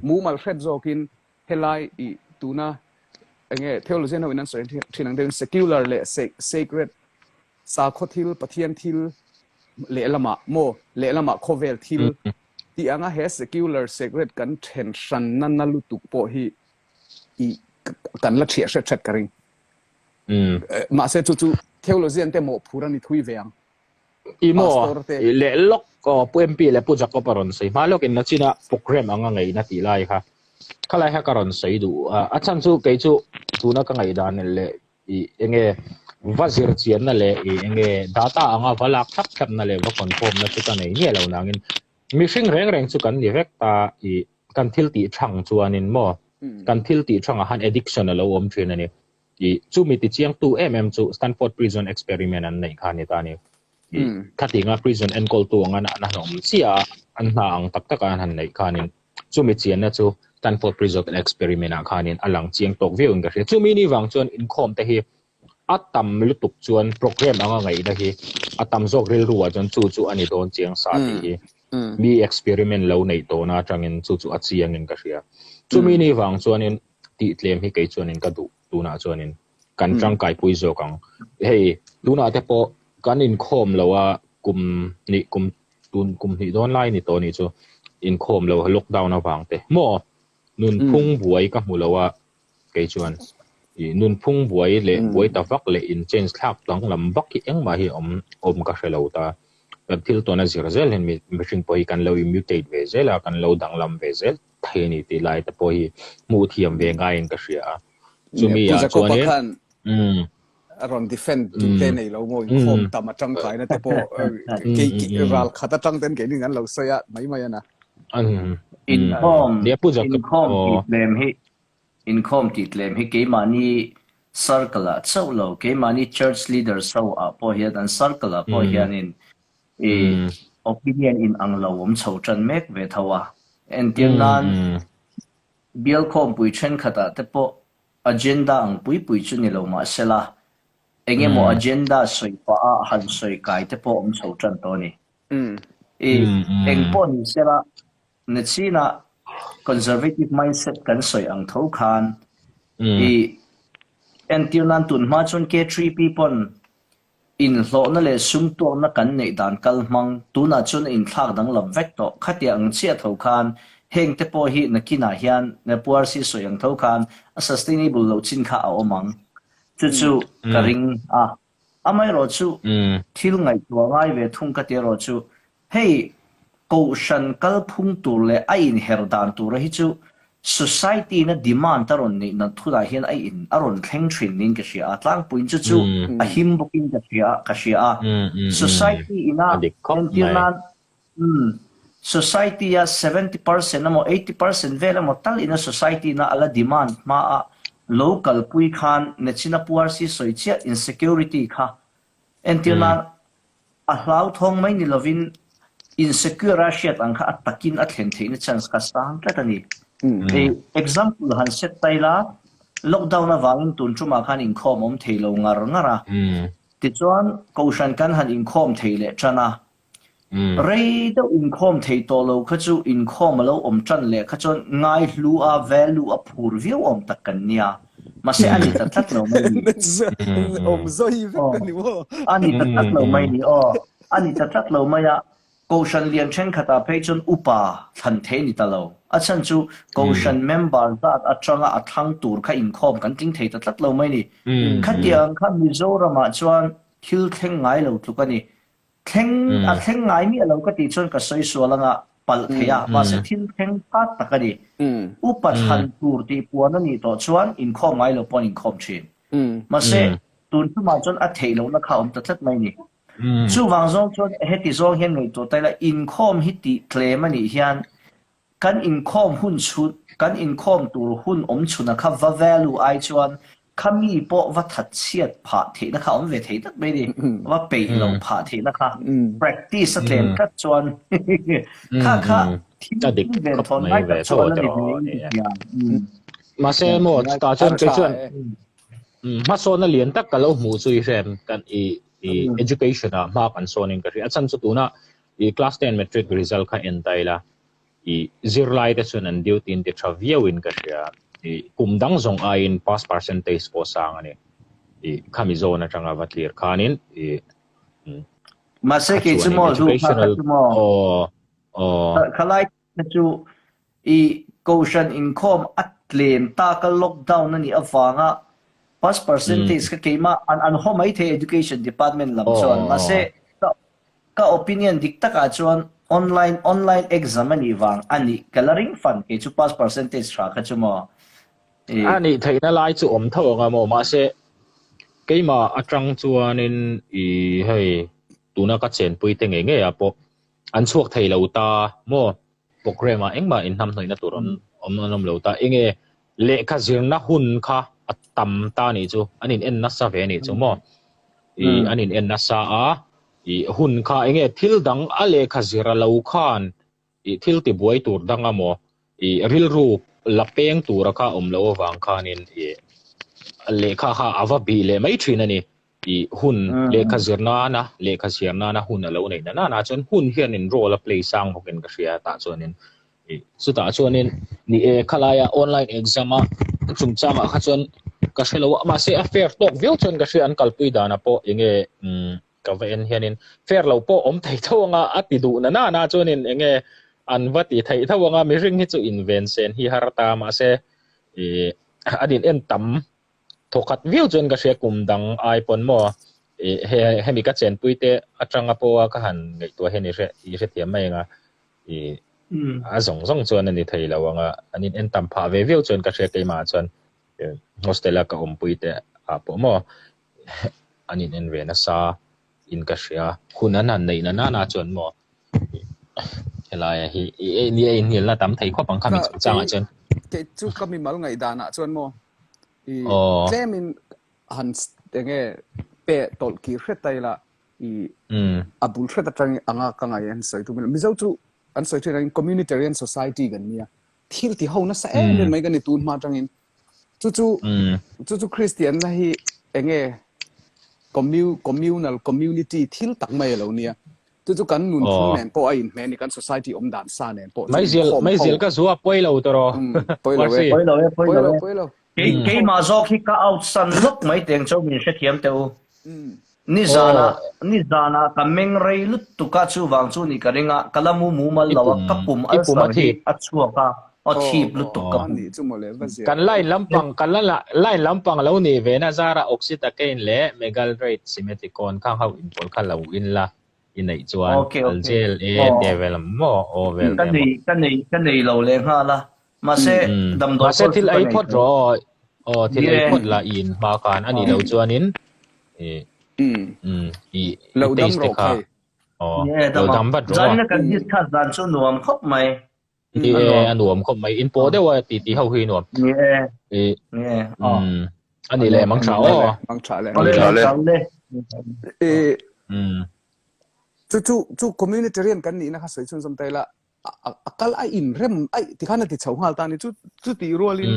Speaker 3: mumal hret zawkin helai i tuna enge theology ho in an sawi thin ang deuhin secular leh sacred Sakhaw thil, Pathian thil lehlamah maw, lehlamah khawvel thil tih anga he secular sacred kan then hranna na lutuk pawh hi i kan la thiah hret hret ka ring. Mahse chu chu theologian te mawhphur a ni thui ve ang.
Speaker 1: I maw, i leh lawk aw Pu MP leh Pu Jacob a rawn sawi hma lawkin nachina program anga ngeihna tih lai kha khalai kha ka rawn sawi duh a, a chhan chu kei chu tuna ka ngaihdan leh i enge va zir chianna leh i enge data anga va lak thlap thlapna leh va confirm na chu ka nei miah lo nangin mihring reng reng chu kan ni vek ta i kan thil tih thang chuanin maw kan thil tih thangah han addiction a lo awm thin a ni i chumi ti chiangtu em em chu Stanford Prison Experiment an neih kha a ni ta a ni i khatinga prison enkawltu anga an han awm chiah a an hna ang tak taka an han neih khanin Chumi chianna chu Stanford Prison Experiment ah khanin a lang chiang tawk viau in ka hria. Chumi ni vang chuan inkhawm te hi a tam lutuk chuan program anga ngaihna hi a tam zawk rilru ah chuan chu chu a ni dawn chiang sa tih hi mi experiment lo neih tawhna atangin chu chu a chiang in ka hria. Chumi ni vang chuanin tih tlem hi kei chuanin ka duh tunah chuanin kan tangkaipui zawk ang. Hei tunah te pawh kan inkhawm lo a kum hnih kum tun kum hnih dawn lai ni tawh ni chu inkhawm lo lockdown avang te maw nunphung buai ka hmu lo a kei chuan i nunphung buai leh buai ta vak leh in change thlak danglam vak hi engmah hi awm awm ka hre lo ta kan thil tawn a zir zel hian mihring pawh hi kan lo in mutate ve zel a kan lo danglam ve zel thei a ni tih lai te pawh hi hmuh thiam ve ngaiin ka hria a chumi ah chuanin umm
Speaker 3: a rawn defend duh te nei lo maw inkhawm tam a tangkaina te pawh kei ral khat atang ten keini an lo sawi a mai mai ana.
Speaker 4: Inkhawm inkhawm tih tlem hi inkhawm tih tlem hi keimahni circle ah chauh lo keimahni church leaders ho ah pawh hian an circle ah pawh hianin i opinion in ang lo awm chho tan mek ve tho a entir nan bial khawmpui thenkhat ah te pawh Agenda ang pui pui chu ni lo mah sela, eng emaw agenda sawi pah a han sawi kai te pawh awm chho tan tawh a ni. I eng pawh ni sela, nachina conservative mindset kan sawi ang tho khan i entir nan tun hma chuan K3P pawn Inhlawhna leh sumtuakna kan neih dan kal hmang tunah chuan a inthlak danglam vek tawh. Khatia ang chiah tho khan heng te pawh hi nakinah hian Puarsi sawi ang tho khan a sustainable loh chin kha a awm ang. Chu chu ka ring a. Amaherawh chu thil ngaihtuah ngai ve thung ka ti erawh chu Hei Kohhran kalphung tur leh a inher dan tura hi chu society in a demand a rawn neih nat hunah hian a in a rawn thleng thin niin ka hria a, tlangpuiin chu chu a him bawkin ka hria ka hria a. Society in a entir nan umm society a 70% emaw 80% vel emaw tal in a society in a la demand hma a lo kalpui khan Nachina Puarsi sawi chiah insecurity kha entir nan A hlauthawng mai ni lovin insecure a hriat ang kha a takin a thlen theihna chance kha sang tlat a ni. Hei example han set ta ila, lockdown avangin tun tumah khan inkhawm awm thei lo ngar ngar a, tichuan Kohhran kan han inkhawm thei leh tan a, Rei deuh inkhawm thei tawh lo kha chu inkhawm a lo awm tan leh kha chuan ngaihlu a value a phur viau awm tak kan nia. Mahse a ni ta tlat lo mai ni.
Speaker 3: Awm zawi vek a ni maw?
Speaker 4: A ni ta tlat lo mai ni aw. A ni ta tlat lo mai a. Kohhran lian thenkhatah phei chuan upa thlan thei a ni ta lo. A chhan chu Kohhran member zat atanga a thlang tur kha inkhawm kan tling thei ta tlat lo mai ni. Khatiang kha Mizoramah chuan thil thleng ngai lo tluk a ni. Thleng a thleng ngai miah lo ka tih chuan ka sawi sual anga. palh thei a, mahse thil thleng phat tak a ni. Upa thlan tur tih puan a nih tawh chuan inkhawm ngai lo pawh an inkhawm thin. Mahse, tun tumah chuan a theih lohna kha a awm ta tlat mai a ni. Chuvang zawng chuan heti zawng hian ngaihtuah ta ila, inkhawm hi tih tlem a nih hian Kan inkhawm hun chhun, kan inkhawm tur hun awm chhuna kha va value ai chuan kha mi pawh va that chhiat phah theihna kha awm ve thei tak mai ni. Va peih loh phah theihna kha practice a tlem tlat chuan kha kha thil thil ven thawn lai tak chu a la ni ve in ka hria.
Speaker 1: Mahse maw chutah chuan kei chuan hmasawnna lian tak ka lo hmuh chu i hrem kan i education ah hma kan sawn in ka hria. A chhan chu tuna I class ten matric result kha en ta ila, i zirlai te chuan an duty in ti tha viau in ka hria. I kum dang zawng aiin pass percentage pawh sang a ni. I khami zawn atanga va tlir khanin i
Speaker 4: Mahse kei chu maw hlu kha kha chu maw.
Speaker 1: Aw aw.
Speaker 4: Khalai kha chu i kohhran inkhawm a tlem taka lockdown a nih avanga pass percentage kha keimah an an haw mai thei education department lam chuan mahse Ka opinion dik takah chuan online online exam a nih vang a nih ka la ring fan kei chu pass percentage tha kha chu maw
Speaker 1: i. A nih theihna lai chu awm tho ang a maw mahse keimah atang chuanin i hei tuna ka chenpui te ngei ngei ah pawh an chhuak thei lo ta maw programme ah engmah inhnamhnawihna tur awm awm an awm lo ta enge Lehkha zirna hun kha a tam ta nih chu, an in en nasa ve nih chu maw? I an in en nasa a, i hun kha enge thil dang a lehkha zir a lo khan i thil ti buai tur dang a maw? I rilru la peng tura kha awm loh avang khanin i lehkha kha a va bih leh mai thin a ni. I hun lehkha zir nana lehkha chhiar nana hun a lo neih na nana chuan hun hianin role a play sang bawkin ka hria tah chuanin i chutah chuanin ni e khalaia online exam a chungchangah kha chuan ka hre lo a mahse a fair tawk viau chuan ka hria an kalpui danah pawh enge umm ka va en hianin fair lo pawh awm thei tho anga a ti duh na nana chuanin enge an va ti theih tho anga mihring hi chu inven sen hi har ta mahse ih a din en tam Thawkhat viau chuan ka hria kum dang ai pawn maw ih he hemi ka chenpui te atanga pawha ka han ngaihtuah hian i hre i hrethiam mai anga ih a zawng zawng chuan a ni thei lo anga an in en tam phah ve viau chuan ka hria keimah chuan hostel a ka awmpui te ah pawh maw an in en ve nasa in ka hria hun an han neih na nana chuan maw helai hi ni a inhnialna tam thei khawp ang kha mi chungchangah chuan.
Speaker 3: Kei chu ka mimal ngaihdanah chuan maw i tlemin han enge pe tawlh kir hret ta ila i a bul hret atang anga ka ngai an sawi tum ila Mizo chu an sawi thin angin communitarian society kan nia thil ti ho nasa em em mai kan ni tun hma atangin Chu chu chu chu Kristian na hi enge communal community thil tak mai alo nia. Chu chu kan nun phung nen pawh a inhmeh a ni, kan society awm dan sa nen pawh.
Speaker 1: Meizial meizial ka zua pawi lo tawh.
Speaker 3: Pawi lo e.
Speaker 4: Pawi lo e, pawi lo e.
Speaker 3: Pawi lo.
Speaker 4: Kei keimah zawk hi ka out san lawk mai teng chu min hrethiam teh u. Nizanah nizanah ka meng rei lutuk a, chuvang chu nih ka ring a, ka la mu mumal lo a, ka pum ulcer hi a chhuak a, aw thip lutuk ka pum.
Speaker 1: Kan line lampang kan la line lampang lo nih ve na zara oxytocin leh megaldrate simethicone khang ho inpawlh kha lo in la i neih chuan algel e te vel maw aw vel
Speaker 4: te maw. Ka nei ka nei lo leh nghal a, Mahse, damdawi
Speaker 1: Mahse
Speaker 4: pawh
Speaker 1: thil
Speaker 4: chu ka
Speaker 1: ei
Speaker 4: nei
Speaker 1: phawt
Speaker 4: tho.
Speaker 1: rawh aw. Aw, thil ei
Speaker 4: Ni e.
Speaker 1: phawt la i in hma khan a nih loh chuanin i umm i
Speaker 3: Lo
Speaker 1: i
Speaker 3: dam
Speaker 1: taste te
Speaker 3: rawh
Speaker 1: kha
Speaker 3: khai.
Speaker 1: aw
Speaker 4: Ni e,
Speaker 1: lo
Speaker 4: dam ang.
Speaker 1: dam vat rawh aw.
Speaker 4: Zanina kan discuss dan chu nuam khawp mai.
Speaker 1: Ni
Speaker 4: A
Speaker 1: e,
Speaker 4: nuam.
Speaker 1: a nuam khawp mai. In pawh deuh a titi ho hi nuam.
Speaker 4: Ni e.
Speaker 1: I
Speaker 4: Ni e, aw.
Speaker 1: umm a nih leh mang tha
Speaker 3: Awle,
Speaker 1: aw.
Speaker 3: mang tha le.
Speaker 4: Awle,
Speaker 2: Mang tha le.
Speaker 4: mang tha le.
Speaker 3: I
Speaker 1: Umm.
Speaker 3: chu chu chu communitarian kan nihna kha sawi chhunzawm ta ila a kal a inrem aih tikhan a ti chho nghal ta a ni. Chu chutih rualin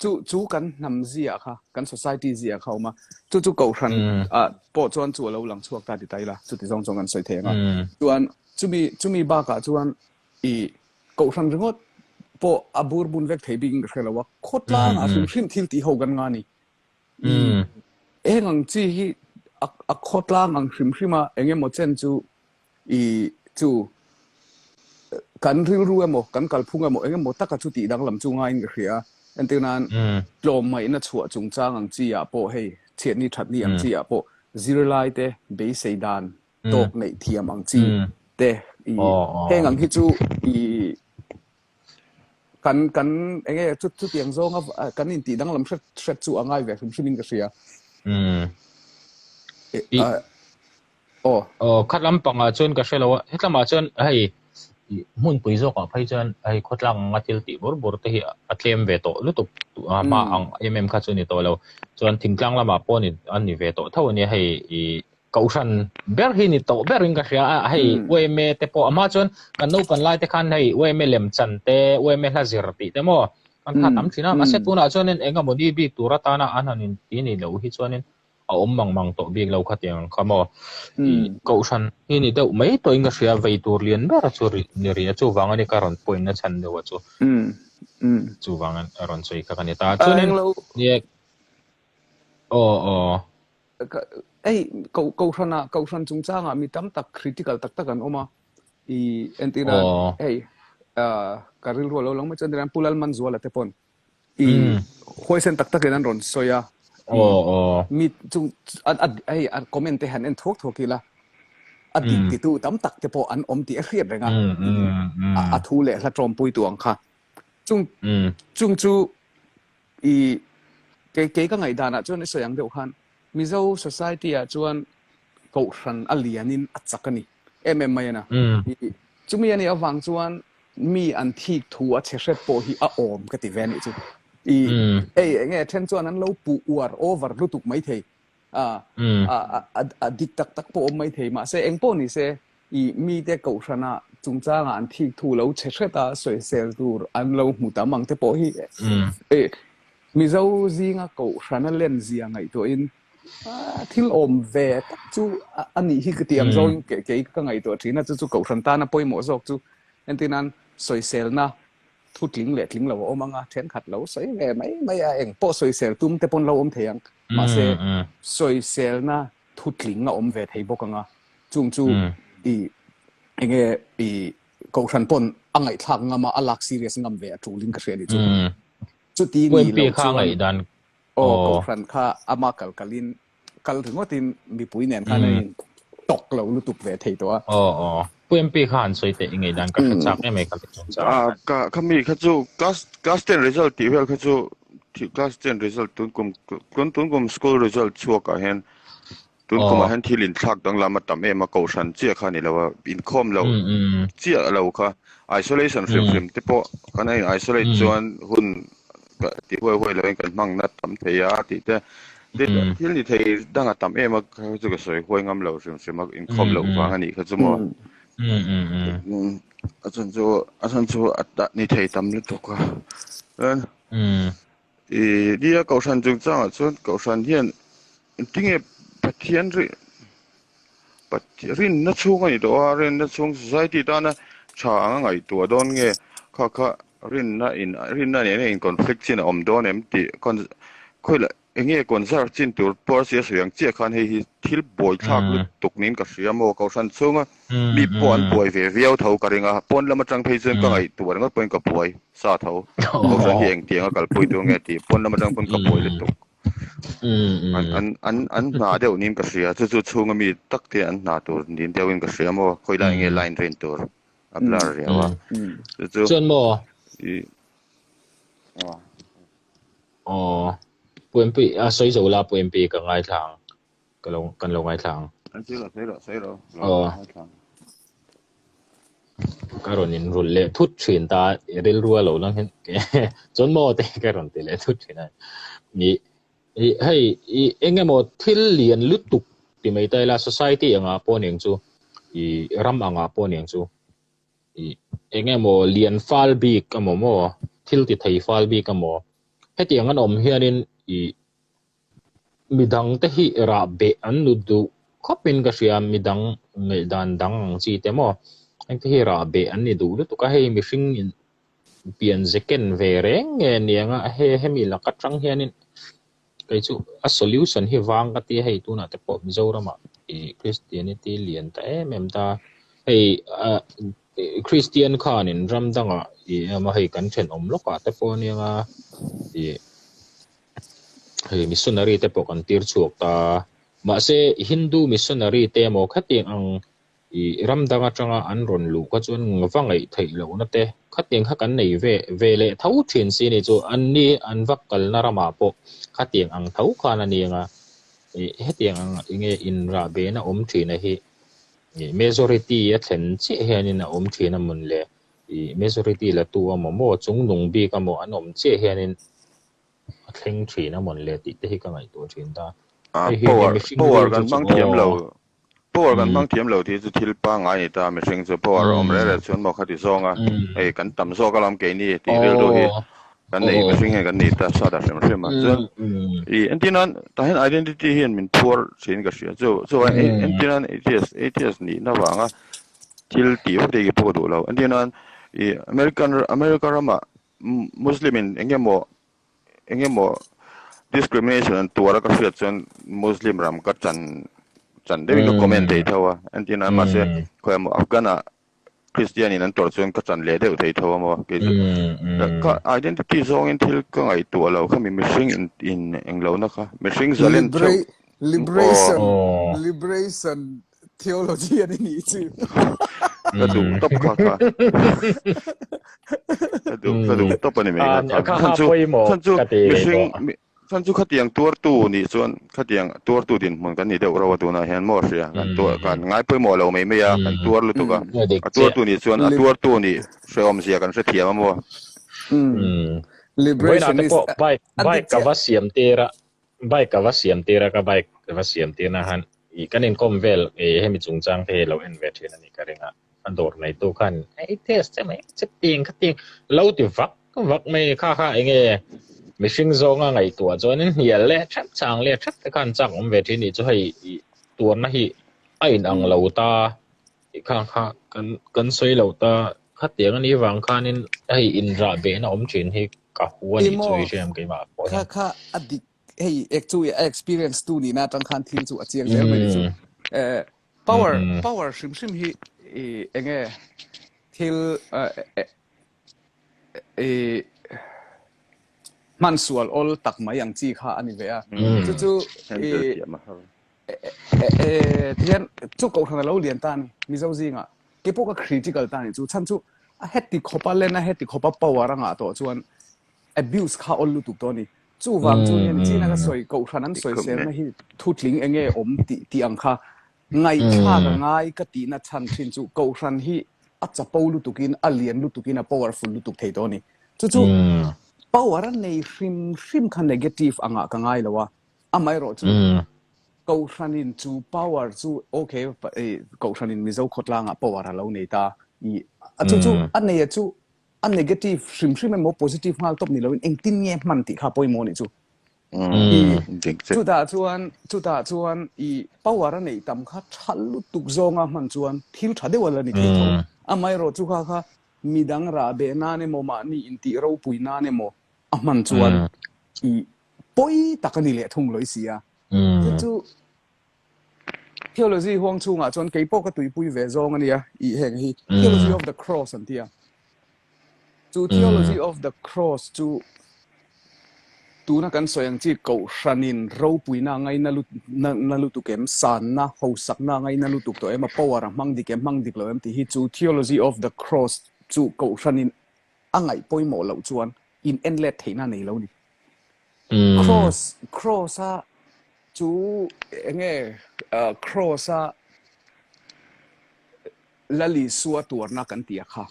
Speaker 3: chu chu kan hnam zia kha kan society zia kha a awm a, chu chu kohhran ah pawh chuan chu a lo lang chhuak ta ti ta ila chuti zawng chuan kan sawi thei ang a. Chuan chumi chumi bakah chuan i kohhran ringawt pawh a bur bun vek thei bikin ka hre lo a, khawtlangah hrim hrim thil tih ho kan nga a ni. Eng ang chi hi a khawtlang ang hrim hrim a eng emaw chen chu I chu kan rilru emaw, kan kalphung emaw eng emaw taka chu tih danglam chu ngaiin ka hria. Entir nan tlawmngaihna chhuah chungchang ang chi ah pawh hei chhiatni thatni ang chi ah pawh zirlai te beisei dan tawk neih thiam ang chi te. I heng ang hi chu i kan kan enge chu chutiang zawnga kan intih danglam hret hret chu a ngai ve hrim hrimin ka hria. Aw.
Speaker 1: Aw khat lampangah chuan ka hre lo a, hetlamah chuan hei hmunpui zawkah phei chuan hei khawtlang anga thil tih bur bur te hi a tlem ve tawh lutuk a hma ang em em kha chu a ni tawh lo. Chuan thingtlang lamah pawh a ni ve tawh tho a nia hei ih Kohhran ber hi ni tawh berin ka hria a, hei UMA te pawh a hma chuan kan naupan lai te khan hei UMA lemchan te, UMA hla zir tih te maw kan kha tam thin a, mahse tunah chuanin eng emaw ni bik tur atana an han inti ni loh hi chuanin a awm mang mang tawh bik lo khatiang ang kha maw. Kohhran hi ni deuh mai tawhin ka hria, vei tur lian ber chu ni rih a, chuvang a ni ka rawn point na chhan deuh a chu. Chuvang a rawn sawi kha ka ni ta. Chuanin aw aw.
Speaker 3: Hei kohhran ah kohhran chungchangah mi tam tak critical tak tak an awm a i entir a hei ka rilru a lo lang mai chuan entir a Pu Lalmanzuala te pawn i huaisen tak takin an rawn sawi a mi chung hei a comment te han en thuak thuak ila a dik titu tam tak te pawh an awm tih a hriat reng a a thu leh hla tawmpui tu ang kha chung chung chu I kei kei ka ngaihdanah chuan i sawi ang deuh khan Mizo society ah chuan kohhran a lianin a chak a ni em em mai a na. I chumi a nih avang chuan mi an thik thu a chhe hret pawh hi a awm ka ti ve a nih chu. I hei eng nge then chuan an lo puh uar over lutuk mai thei a a a dik tak tak pawh awm mai thei mahse eng pawh ni se I mite kohhrana chungchangah an thik thu lo chhe hret a, sawisel tur an lo hmu tam ang te pawh hi Mizo zinga kohhrana len zia ngaihtuahin thil awm ve tak chu a nih hi ka ti ang zawngin kei ka ngaihtuah thin a, chu chu kohhran tana pawimawh zawk chu entirnan sawiselna thu tling leh tling lo a awm ang a, thenkhat lo sawi ve mai mai a, eng pawh sawisel tum te pawn lo awm thei ang, mahse sawiselna thu tling a awm ve thei bawk ang a, chung chu i enge i kohhran pawn a ngaihthlak ngam a, a lak serious ngam ve a tulin ka hria a ni chu. Chuti ni lo chuan aw kohhran kha ama kal kalin kal ringawtin mipui nen khan an in tawk lo lutuk ve thei tawh a.
Speaker 1: Aw aw Pu MP kha han sawi teh i ngaihdan ka hre chak em ai ka chungchang.
Speaker 2: Ah ka khami kha chu class class 10 result tih vel kha chu class 10 result tun kum tun kum school result chhuak ah hian Tun kumah hian thil inthlak danglam a tam em a, kohhran chiah kha a ni lo a, inkhawm lo chiah lo kha isolation hrim hrim te pawh kan a in isolate chuan hun ti huai huai loin kan hmang na tam thei a tih te thil ni thei dang a tam em a kha chu ka sawi huai ngam lo hrim hrim a, inkhawm loh vang a nih kha chu maw. A chhan chu a chhan chu a ni thei tam lutuk a. I nia kohhran chungchangah chuan kohhran hian engtinge Pathian ri Pathian rinna chhung a ni tawh a, rinna chhung society tana tha anga ngaihtuah dawn nge kha kha rinna in rinna nena in conflict chin a awm dawn em tih khawilah enge conserve chin tur pawh a sawi ang chiah khan hei hi thil buaithlak lutuk niin ka hria maw kohhran chhunga mi pawh an buai ve viau tho ka ring a, pawn lam atang phei chuan ka ngaihtuah ringawt pawhin ka buai sa tho. Kohhran hi engtiang a kalpui tur nge tih pawn lam atang pawn ka buai lutuk. An an an an hna deuh niin ka hria, chu chu chhunga mi tak te an hna tur niin deuhin ka hria maw, khawi lai nge line rin tur a blur riau a. Chu chu
Speaker 1: Chuan maw?
Speaker 2: I
Speaker 1: Aw, Pu MP, a sawi zo la Pu MP ka ngaithla ang. Ka lo kan lo ngaithla ang.
Speaker 2: Sawi rawh, sawi rawh, sawi rawh.
Speaker 1: Aw. Ka rawn in rulh leh thut thin ta i rilru a lo lang hian chuan maw te ka rawn ti leh thut thin a. I i hei i eng emaw thil lian lutuk ti mai ta ila society angah pawh aniang chu i ram angah pawh aniang chu i eng emaw lian fal bik emaw maw thil ti thei fal bik emaw hetiang an awm hianin i Midangte hi rah beh an nu duh khawpin ka hria, midang ngaihdan dang ang chi te maw? Hengte hi rah beh an ni duh lutuk a, hei mihring in pian ze ken ve reng nge niang a, he hemi lak atang hianin kei chu a solution hi vang ka ti a, hei tunah te pawh Mizoramah ih Christianity lian ta em em ta, hei ah Christian khanin ram dangah ih emaw hei kan thenawm lawkah te pawh aniang a ih. Hei missionary te pawh kan tir chhuak ta. Mahse Hindu missionary te emaw khatiang ang I ram dang atanga an rawn luh kha chuan va ngaih theih lohna te khatiang kha kan nei ve ve leh tho thin si ni chu an ni an va kalna ramah pawh khatiang ang tho khan a ni anga i hetiang ang enge inrahbehna awm thina hi i majority a thlen chiah hianin a awm thin a mawn le i majority la tu amaw maw chungnung bik amaw an awm chiah hianin a thleng thin a mawn le tih te hi ka ngaihtuah thin ta.
Speaker 2: Ah
Speaker 1: Hei hi
Speaker 2: power
Speaker 1: mihring
Speaker 2: power
Speaker 1: rilru
Speaker 2: kan
Speaker 1: chu
Speaker 2: hmang thiam
Speaker 1: aw.
Speaker 2: lo Power kan
Speaker 1: Mm.
Speaker 2: hmang thiam lo tih chu thil pangngai a ni ta, mihring chu power a awm reh reh
Speaker 1: Mm.
Speaker 2: chuan maw khati zawng a,
Speaker 1: Mm.
Speaker 2: hei kan tam zawk alawm keini tih rilru hi
Speaker 1: Aw.
Speaker 2: kan nei
Speaker 1: Aw.
Speaker 2: mihring hian kan nei ta sa ta hrim hrim a. Chuan
Speaker 1: Mm. Mm.
Speaker 2: i entir nan tah hian identity hian min phuar thin ka hria chu chuan
Speaker 1: Mm.
Speaker 2: entir nan atheist atheist nihna vanga thil tih vak te hi pawh ka duh lo. Entir nan i American America ramah Muslim in eng emaw eng emaw discrimination an tuar a ka hriat chuan Muslim ram ka chan chan deuhin ka comment thei tho a entir nan mahse khawi emaw Afghan ah Christian in an tawrh chuan ka chan leh deuh thei tho a maw kei chu ka identity zawngin thil ka ngaihtuah lo khami mihring in in englo na kha mihring zalen theuh
Speaker 3: Liberation liberation theology an ni chu.
Speaker 2: Ka duh tawp kha kha. Ka duh ka duh tawp ani mai kha
Speaker 1: kha. Kha pawimawh ka ti
Speaker 2: mihring chan chu khatiang tuartu nih chuan khatiang tuartu dinhmun kan ni deuh reuh a tunah hian maw hria kan tuar kan ngai pawimawh lo mai mai a kan tuar lutuk a a tuartu nih chuan a tuartu nih hrehawm zia kan hrethiam a maw.
Speaker 1: Vawiinah te pawh bike bike ka va siam tir a Bike ka va siam tir a, ka bike ka va siam tir na han ih kan inkawm vel ih hemi chungchang te hi lo en ve thin a nih ka ring a, a dawr neitu khan hei test che mai che ting kha ting lo ti vak vak mai kha kha eng nge mihring zawnga ngaihtuah chuan in hnial leh thap chang leh thap te khan chak awm ve thin nih chu hei ih tuarna hi a in ang lo ta ih kha kha kan kan sawi lo ta khatiang a nih vang khanin hei inrah behna awm thin hi ka hu a nih chu i hriam keimah pawh
Speaker 3: hian. Kha kha a dik hei ek chu a experience tu nihna atang khan thil chu a chiang zel mai ni chu. Eh power power hrim hrim hi i enge thil i hman sual awl tak mai ang chi kha a ni ve a. Chu chu i tihian chu kohhran a lo lian ta a ni Mizo zingah Kei pawh ka critical ta nih chu chhan chu a heti khawpa len a heti khawpa power a ngah tawh chuan abuse kha awl lutuk tawh a ni. Chuvang chu nia nichina ka sawi kohhran an sawiselna hi thutling eng nge awm tih tih ang kha ngaihthlak a ngai ka tihna chhan thin chu kohhran hi a chapo lutukin a lian lutukin a powerful lutuk thei tawh a ni. Chu chu power a nei hrim hrim kha negative angah ka ngai lo a, amaherawhchu Kohhranin chu power chu ok Kohhranin Mizo khawtlangah power a lo nei ta i a chu chu a nei a chu a negative hrim hrim emaw positive nghal tawp ni loin engtin nge hman tih kha pawimawh nih chu. I chutah chuan chutah chuan i power a neih tam kha tha lutuk zawnga hman chuan thil tha deuh a la ni thei tho. Amaherawh chu kha kha midang rah beh nan emaw mahni intih ropui nan emaw a hman chuan i pawi tak a ni leh thung lawih si a. Chu chu theology huang chhungah chuan kei pawh ka tuipui ve zawng a nia i heng hi theology of the cross an ti a. Chu theology of the cross chu tuna kan sawi ang chi kohhranin ropuina ngaina na lutuk em, sanna, hosakna ngaina lutuk tawh em, a power a hmang dik em, hmang dik lo em tih hi chu theology of the cross chu kohhranin a ngaih pawimawh loh chuan in en let theihna nei lo ni. Cross cross a chu enge cross a Lal Isua tuarna kan ti a kha.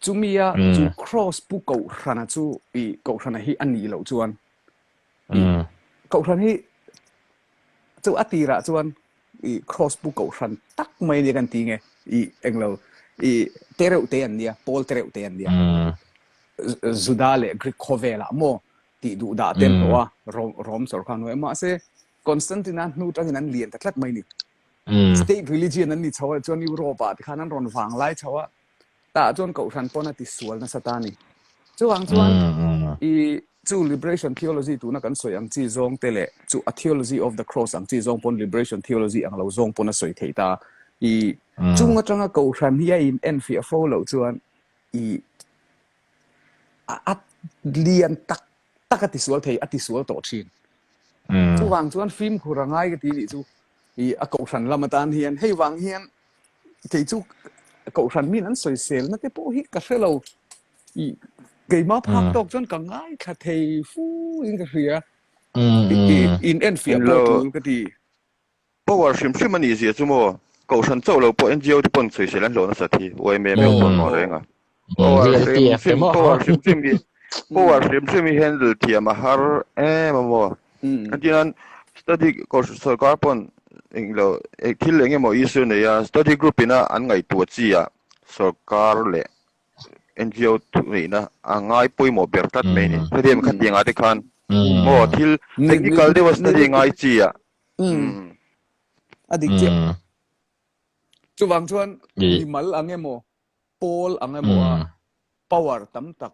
Speaker 3: Chumi a chu cross pu kohhrana chu i kohhrana hi a nih loh chuan i kohhran hi chu a tirah chuan i cross pu kohhran tak mai nia kan ti nge i englo i te reuh te an nia pawl te reuh te an nia Juda leh Greek khawvelah maw tih duh dah te an hlawh a Rom sorkar hnuaiah mahse Constantine-a hnu tangin an lian ta tlat mai ni state religion an ni chho a chuan Europe ah tikhan an rawn vang lai chho a tah chuan kohhran pawn a ti sual nasa ta a ni. Chuvang chuan i chu liberation theology tuna kan sawi ang chi zawng te leh chu a theology of the cross ang chi zawng pawn liberation theology ang lo zawng pawn a sawi thei ta. I chung atanga kohhran hi a in enfiah fo loh chuan i a lian tak tak a ti sual thei a ti sual tawh thin. Chuvang chuan fimkhur a ngai ka ti nih chu i a kohhran lam atan hian hei vang hian. kei chu kohhran min an sawiselna te pawh hi ka hre lo. I keimah phak tawk chuan ka ngaithla thei fu in ka hria. In enfiah pawh tul ka ti.
Speaker 2: Power hrim hrim a nih zia chu maw? Kohhran chauh lo pawh NGO te pawn sawisel an hlawh nasat hi YMA meuh pawn maw reng a. Power hrim hrim power hrim hrim hi power hrim hrim hi handle thiam a har em a maw. Engtinan study sorkar pawn englo thil eng emaw issue nei a study group ina an ngaihtuah chi ah sorkar leh NGO thuneihna a ngai pawimawh ber tlat mai a ni. Hetiang khatiangah te khan maw thil technical deuha study ngai chi ah
Speaker 3: A dik chiah. Chuvang chuan mimal ang emaw, pawl ang emaw a power tam tak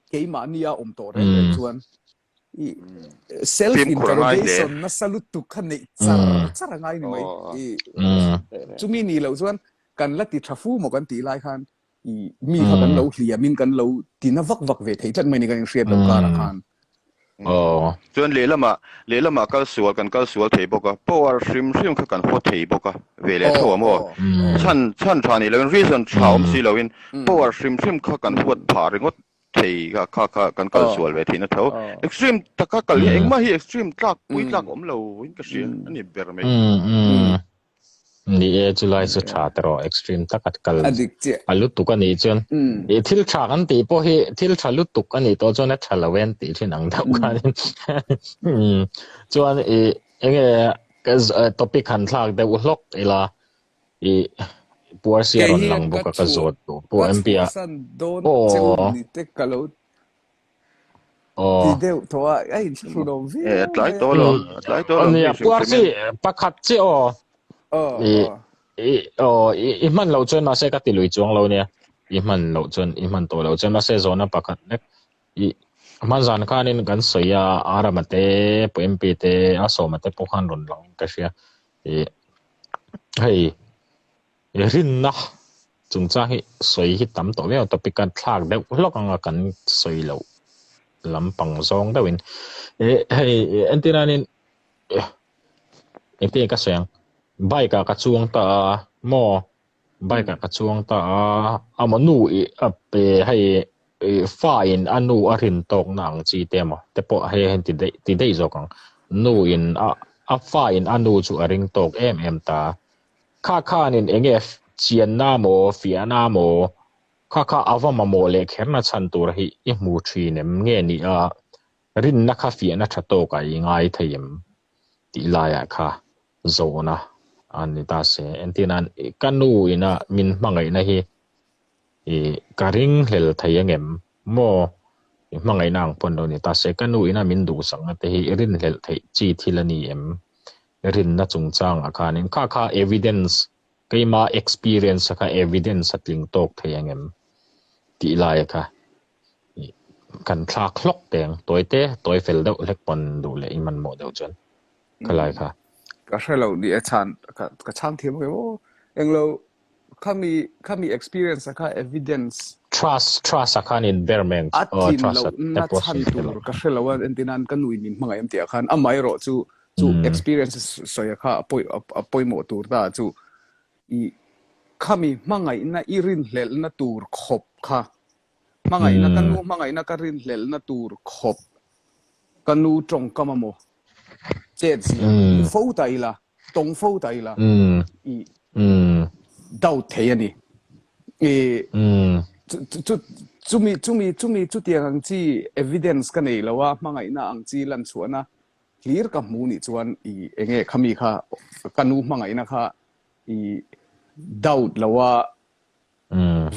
Speaker 3: keimahnia awm tawh reng reng chuan i self interrogation nasa lutuk kha neih char char a ngai ni mai. I chumi ni loh chuan kan la ti tha fu maw kan tih lai khan i mi kha kan lo hliamin kan lo tina vak vak ve thei tlat mai ni kan inhriat loh karah khan.
Speaker 2: Aw. Chuan lehlamah lehlamah kal sual kan kal sual thei bawk a, power hrim hrim kha kan haw thei bawk a, ve leh tho a maw? Chhan chhan tha nih loin reason tha awm si loin power hrim hrim kha kan huat phah ringawt thei kha kha kha kan kal sual ve theihna tho. Extreme taka kal hi engmah hi extreme tlak pui tlak awm lo in ka hria a ni ber mai.
Speaker 1: Ni e, chulai chu tha te rawh extreme taka kal a lutuk a nih chuan i thil tha kan tih pawh hi thil tha lutuk a nih tawh chuan a tha lo en tih thin ang deuh khanin chuan i enge topic han thlak deuh hlawk ila i puarsia rawn lang bawk a ka zawt duh pu MP a
Speaker 3: aw Ti deuh tawh a, a inthlahrun awm viau
Speaker 2: mai a. Tlai tawh alawm, a tlai tawh alawm.
Speaker 1: Nia, puar chi pakhat chi aw. I i aw i hman loh chuan mahse ka ti lui chuang lo nia. I hman loh chuan i hman tawh loh chuan mahse zawhna pakhat lek i hman zan khanin kan sawi a Arama te Pu MP te a Sawma te pawh khan rawn lang in ka hria. I hei Rinna chungchang hi sawi hi tam tawh viau topic a thlak deuh hlawk anga kan sawi loh lampang zawng deuhin eh hei entir anin engtin nge ka sawi ang bike ah ka chuang ta a maw bike ah ka chuang ta a amaw nu ih a pe hei ih fa in a nu a rin tawk na ang chi te emaw te pawh hei a ti daih ti daih zawk ang nu in a a fa in a nu chu a ring tawk em em ta. Kha khanin enge chianna maw, fiahna maw, kha kha a va mamawh leh kherna chhan tur hi i hmu thin em nge ni a, rinna kha fiahna tha tawkah i ngai thei em tih laiah kha zawhna a ni ta se. Entirnan, ka nu ina min hmangaihna hi i ka ringhlel thei angem maw? I hmangaihna ang pawn lo ni ta se, ka nu ina min duhsakna te hi i rinhlelh theih chi thil a ni em? Rinna chungchangah khanin kha kha evidence, keima experience a kha evidence a tling tawk thei angem tih laia kha kan thlak hlawk teng tawi te, tawi fel deuh hlek pawn duh leh i hmanhmawh deuh chuan khalai kha.
Speaker 3: Ka hre lo ni e chhan ka chhang thiam ang em aw. Englo Khami khami experience a kha evidence.
Speaker 1: Trust trust a khan in ber meng
Speaker 3: A tlin loh na chhan tur ka hre lo a entirnan ka nui min hmangaih em tih ah khan amaherawh chu chu experience sawi a kha a pawi a pawimawh tur ta chu i khami hmangaihna i rinhlelhna tur khawp kha hmangaihna ka nu hmangaihna ka rinhlelhna tur khawp ka nu tawngkam a maw chet zia hmu fo ta ila tawng fo ta ila i doubt thei a ni. I chumi chumi chumi chutiang ang chi evidence ka nei lo a, hmangaihna ang chi lan chhuahna hlir ka hmu nih chuan i enge khami kha ka nu hmangaihna kha i doubt lo a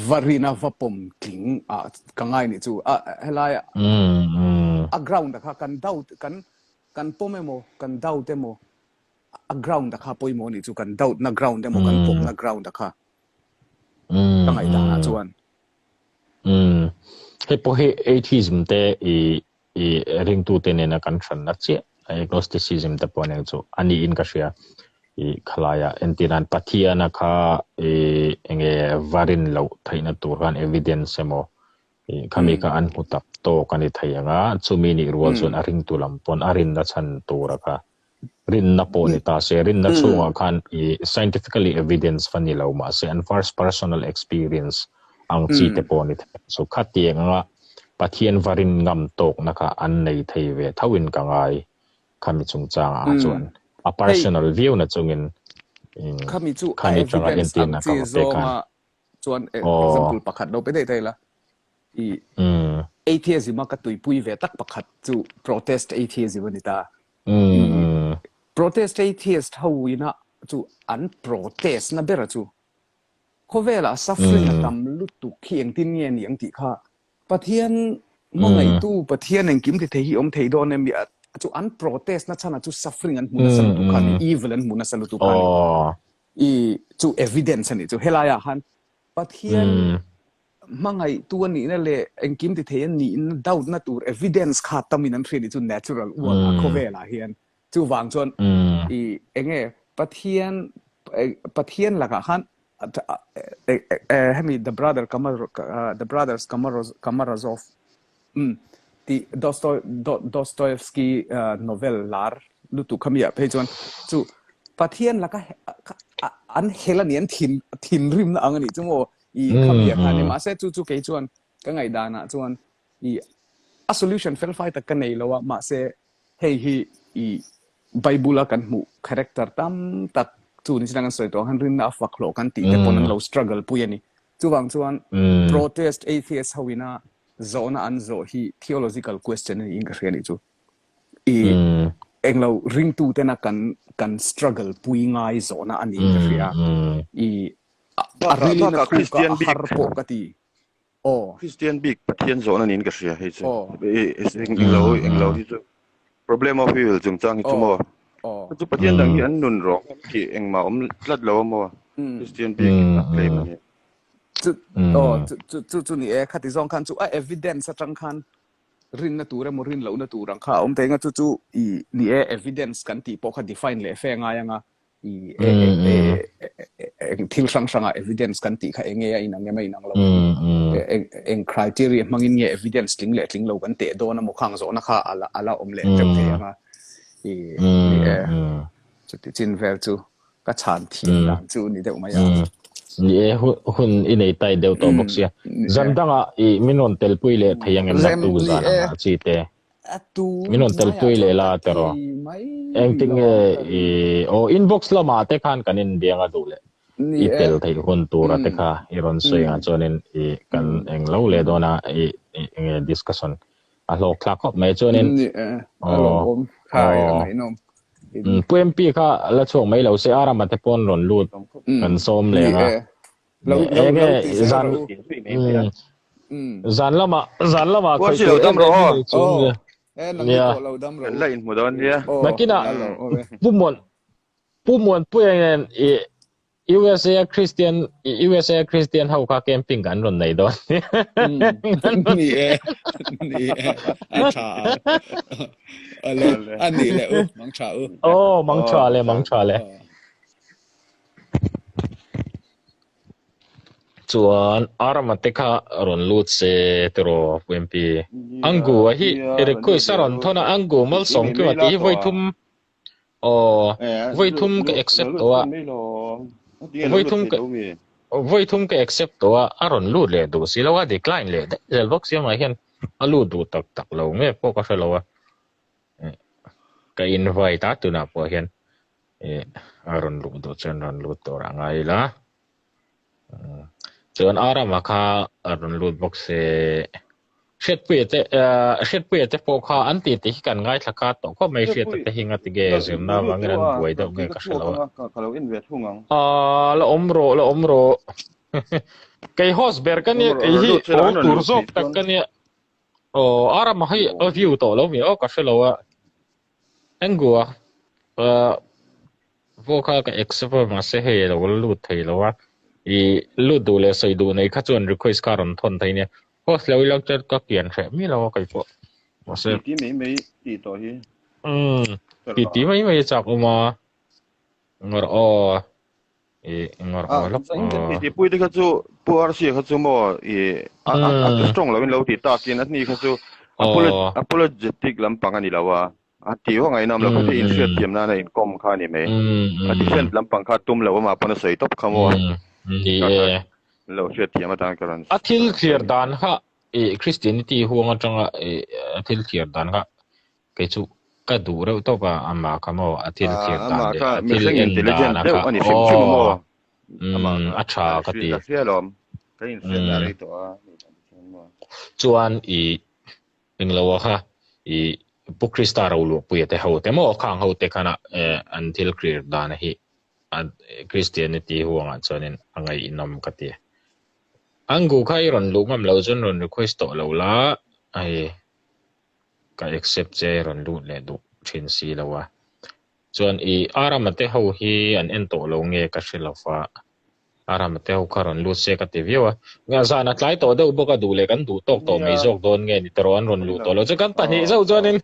Speaker 3: va rina va pawm tling a ka ngai nih chu a helai a ground a kha kan doubt kan kan pawm emaw kan doubt emaw a ground a kha pawimawh nih chu kan doubt na ground emaw kan pawm na ground a kha ka ngaihdan ah chuan.
Speaker 1: Hei pawh hi atheism te i i ringtute nena kan hranna chiah agnosticism te pawh nen chu a niin ka hria i khalaia entirnan Pathiana kha i enge va rin loh theihna tur khan evidence emaw i khami kha an hmu tak tawk a ni thei ang a chumi nih rual chuan a ringtu lam pawn a rinna chhan tura kha. Rinna pawh ni ta se, rinna chhungah khan i scientifically evidence va ni lo mahse an first personal experience ang chi te pawh ni thei. So khatiang anga Pathian va rin ngam tawkna kha an nei thei ve thoin ka ngai khami chungchangah ah chuan. A personal viau na chungin
Speaker 3: Khami chu a
Speaker 1: khami tanga
Speaker 3: evidence ang
Speaker 1: entirna ka
Speaker 3: chi
Speaker 1: va pek a.
Speaker 3: zawnga chuan
Speaker 1: Aw.
Speaker 3: example pakhat lo pe daih ta ila. I atheism a ka tuipui ve tak pakhat chu protest atheism a ni ta. Protest atheist ho ina chu an protest na bera chu khawvelah suffering a tam lutuk hi engtin nge ni ang tih kha Pathian hmangaihtu Pathian engkim ti thei hi awm thei dawn em chu an protest na chhan ah chu suffering an hmu nasa lutuk kha a ni evil an hmu nasa lutuk kha a ni i chu evidence a nih chu helai ah khan Pathian hmangaihtu a nihna leh engkim ti thei a nihna doubt na tur evidence kha tamin an hriat ni chu natural world ah khawvel ah hian chuvang chuan i enge Pathian Pathian lakah khan hemi the brother the brothers Karamazov tih Dostoevsky novel lar lutuk kha mi ah phei chuan chu Pathian laka an hel a ni an thin thinrimna ang a nih chu maw i khami ah khan mahse chu chu kei chuan ka ngaihdan ah chuan i a solution fel fai tak ka nei lo a mahse hei hi i Bible a kan hmuh character tam tak chu ni chiang an sawi tawh ang han rinna a fak hlawh kan tih te pawn an lo struggle pui a ni. Chuvang chuan protest atheist ho ina zawhna an zawh hi theological question a niin ka hria a nih chu. I englo ringtu tena kan kan struggle pui ngai zawhna a niin ka hria. I a rilin a thuk a, a har pawh ka ti. Aw.
Speaker 2: Kristian bik Pathian zawhna niin ka hria hei chu. Englo englo hi chu problem of evil chungchang hi chu maw. Chu Pathian dang hi an nun rawng em tih engmah awm tlat lo a maw. Kristian bik a claim a ni.
Speaker 3: Chu aw chu chu chu ni e khati zawng khan chu a evidence atang khan rinna tur emaw rin lohna tur ang kha a awm thei anga chu chu i ni e evidence kan tih pawh kha define leh fe ngai anga i eng thil hrang hranga evidence kan tih kha enge a inang em a inang lo eng criteria hmangin nge evidence tling leh tling lo kan teh dawn a maw khang zawhna kha ala ala awm leh teuh thei anga i ni e chuti chin vel chu ka chhan thiam dan chu ni deuh mai a
Speaker 1: ni e hun i nei tai deuh tawh bawk sia zan danga i min rawn telpui leh thei ang em naktuk zan anga chi te Min rawn telpui leh la tiraw? Engtik nge i aw inbox lamah te khan kan inbiang a duh leh i tel theih hun tura te kha i rawn sawi ang chuanin i kan eng lo leh dawn a i enge discussion a hlawk thlak khawp mai chuanin aw aw Pu MP kha la chhuak mai lo se a rama te pawn rawn lut kan sawm leng a.
Speaker 3: Lo lo
Speaker 1: Enge
Speaker 3: lo ti zel
Speaker 1: zan
Speaker 3: rawh u.
Speaker 1: mm, zan lama zan lama
Speaker 2: Puan
Speaker 1: khawih
Speaker 2: si lo
Speaker 1: tur
Speaker 2: dam
Speaker 1: em
Speaker 2: rawh
Speaker 1: em
Speaker 2: aw.
Speaker 1: hi nei chung
Speaker 3: Aw.
Speaker 1: le.
Speaker 3: E nang ni
Speaker 1: Nia.
Speaker 3: pawh lo dam rawh
Speaker 2: Kan
Speaker 3: u.
Speaker 2: la inhmu dawn nia.
Speaker 3: Aw.
Speaker 1: Nakinah
Speaker 3: A lo awm e.
Speaker 1: Pu Muan Pu Muanpuia nen i USA a Christian USA a Christian ho kha camping kan rawn nei dawn.
Speaker 3: Mm. Ni e. Ni e. A tha ang. Alo. A nih leh u. Mang tha u.
Speaker 1: Aw, mang tha le, mang tha le.
Speaker 3: Aw.
Speaker 1: Chuan Arama te kha rawn lut se tiraw Pu MP. Angu a hi request a rawn thawn a, Angu Malsawmkima tih hi vawi thum aw vawi thum ka accept tawh a, vawi thum ka vawi thum ka accept tawh a, a rawn lut leh duh si lo a, decline leh daih zel bawk sia mah hian a lut duh tak tak lo nge pawh ka hre lo a. Ka invite a tunah pawh hian a rawn luh duh chuan rawn lut tur a ngai ila. Chuan Arama kha a rawn lut bawk se. Hriatpuia te Hriatpuia te pawh kha an tih tih hi kan ngaithla kha tawh khawp mai Hriata te hi ngati nge zirna avangin an buai deuh nge ka hre lo a. Aaa la awm rawh la awm rawh. Kei host ber ka nia kei hi aw tur zawk tak ka nia. Aw Arama hi a view tawh lo mi aw ka hre lo a. Engua ah pawh kha ka accept a mahse hei a lo la lut thei lo a i lut duh leh sawi duh nei kha chuan request kha a rawn thawn thei nia host lo ila chuan ka kian hreh miah lo a kei pawh mahse
Speaker 2: Ti ti mai mai tih tawh hi.
Speaker 1: Umm ti ti mai mai a chak awm a ngawrh aw i ngawrh aw lawk
Speaker 2: aw Ti ti pui te kha chu Pu RC kha chu maw i a a strong lo in lo ti takin a hni kha chu apologetic lampang a ni lo a. A tih vak ngaihnawm lo, khatia inhriat thiam nana inkawm kha a ni mai. A defend lampang kha tum lo amah pawn a sawi tawp kha maw.
Speaker 1: Ni e.
Speaker 2: Lo hriat thiam atan ka rawn
Speaker 1: A thil thlir dan kha i Christianity huang atanga i a thil thlir dan kha kei chu ka duh reuh tawp a amah kha maw a thil thlir dan
Speaker 2: Amah
Speaker 1: leh
Speaker 2: kha
Speaker 1: a thil
Speaker 2: mihring
Speaker 1: en
Speaker 2: intelligent
Speaker 1: dan a
Speaker 2: deuh
Speaker 1: kha
Speaker 2: a ni hrim hrim a maw.
Speaker 1: aw
Speaker 2: Amah
Speaker 1: umm
Speaker 2: kha
Speaker 1: a tha
Speaker 2: ka
Speaker 1: ka ti.
Speaker 2: ka hria alawm. Ka inhriatna rei tawh a.
Speaker 1: Chuan i Englo a kha i Pu Krista Roluahpuia te ho te maw khang ho te khana an thil clear dan hi a Christianity huangah chuanin a ngaihnawm ka ti. Angu kha i rawn luh ngam loh chuan rawn request tawh lo la hei ka accept che i rawn lut leh duh thin si lo a. Chuan i Arama te ho hi an en tawh lo nge ka hre lo va. A ram te ho kha rawn lut se ka ti viau a. Nge zan a tlai tawh deuh bawk a duh leh kan duh tawk tawh mai zawk dawn nge ni tawh an rawn luh tawh lo chu kan pahnih zauh chuanin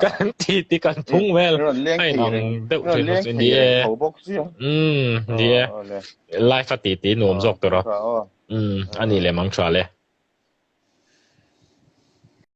Speaker 1: kan ti ti kan phung vel a in ang deuh thin bawk ni e. Umm ni e. Live a ti ti nuam zawk tur a. Umm a ni leh mang tha le.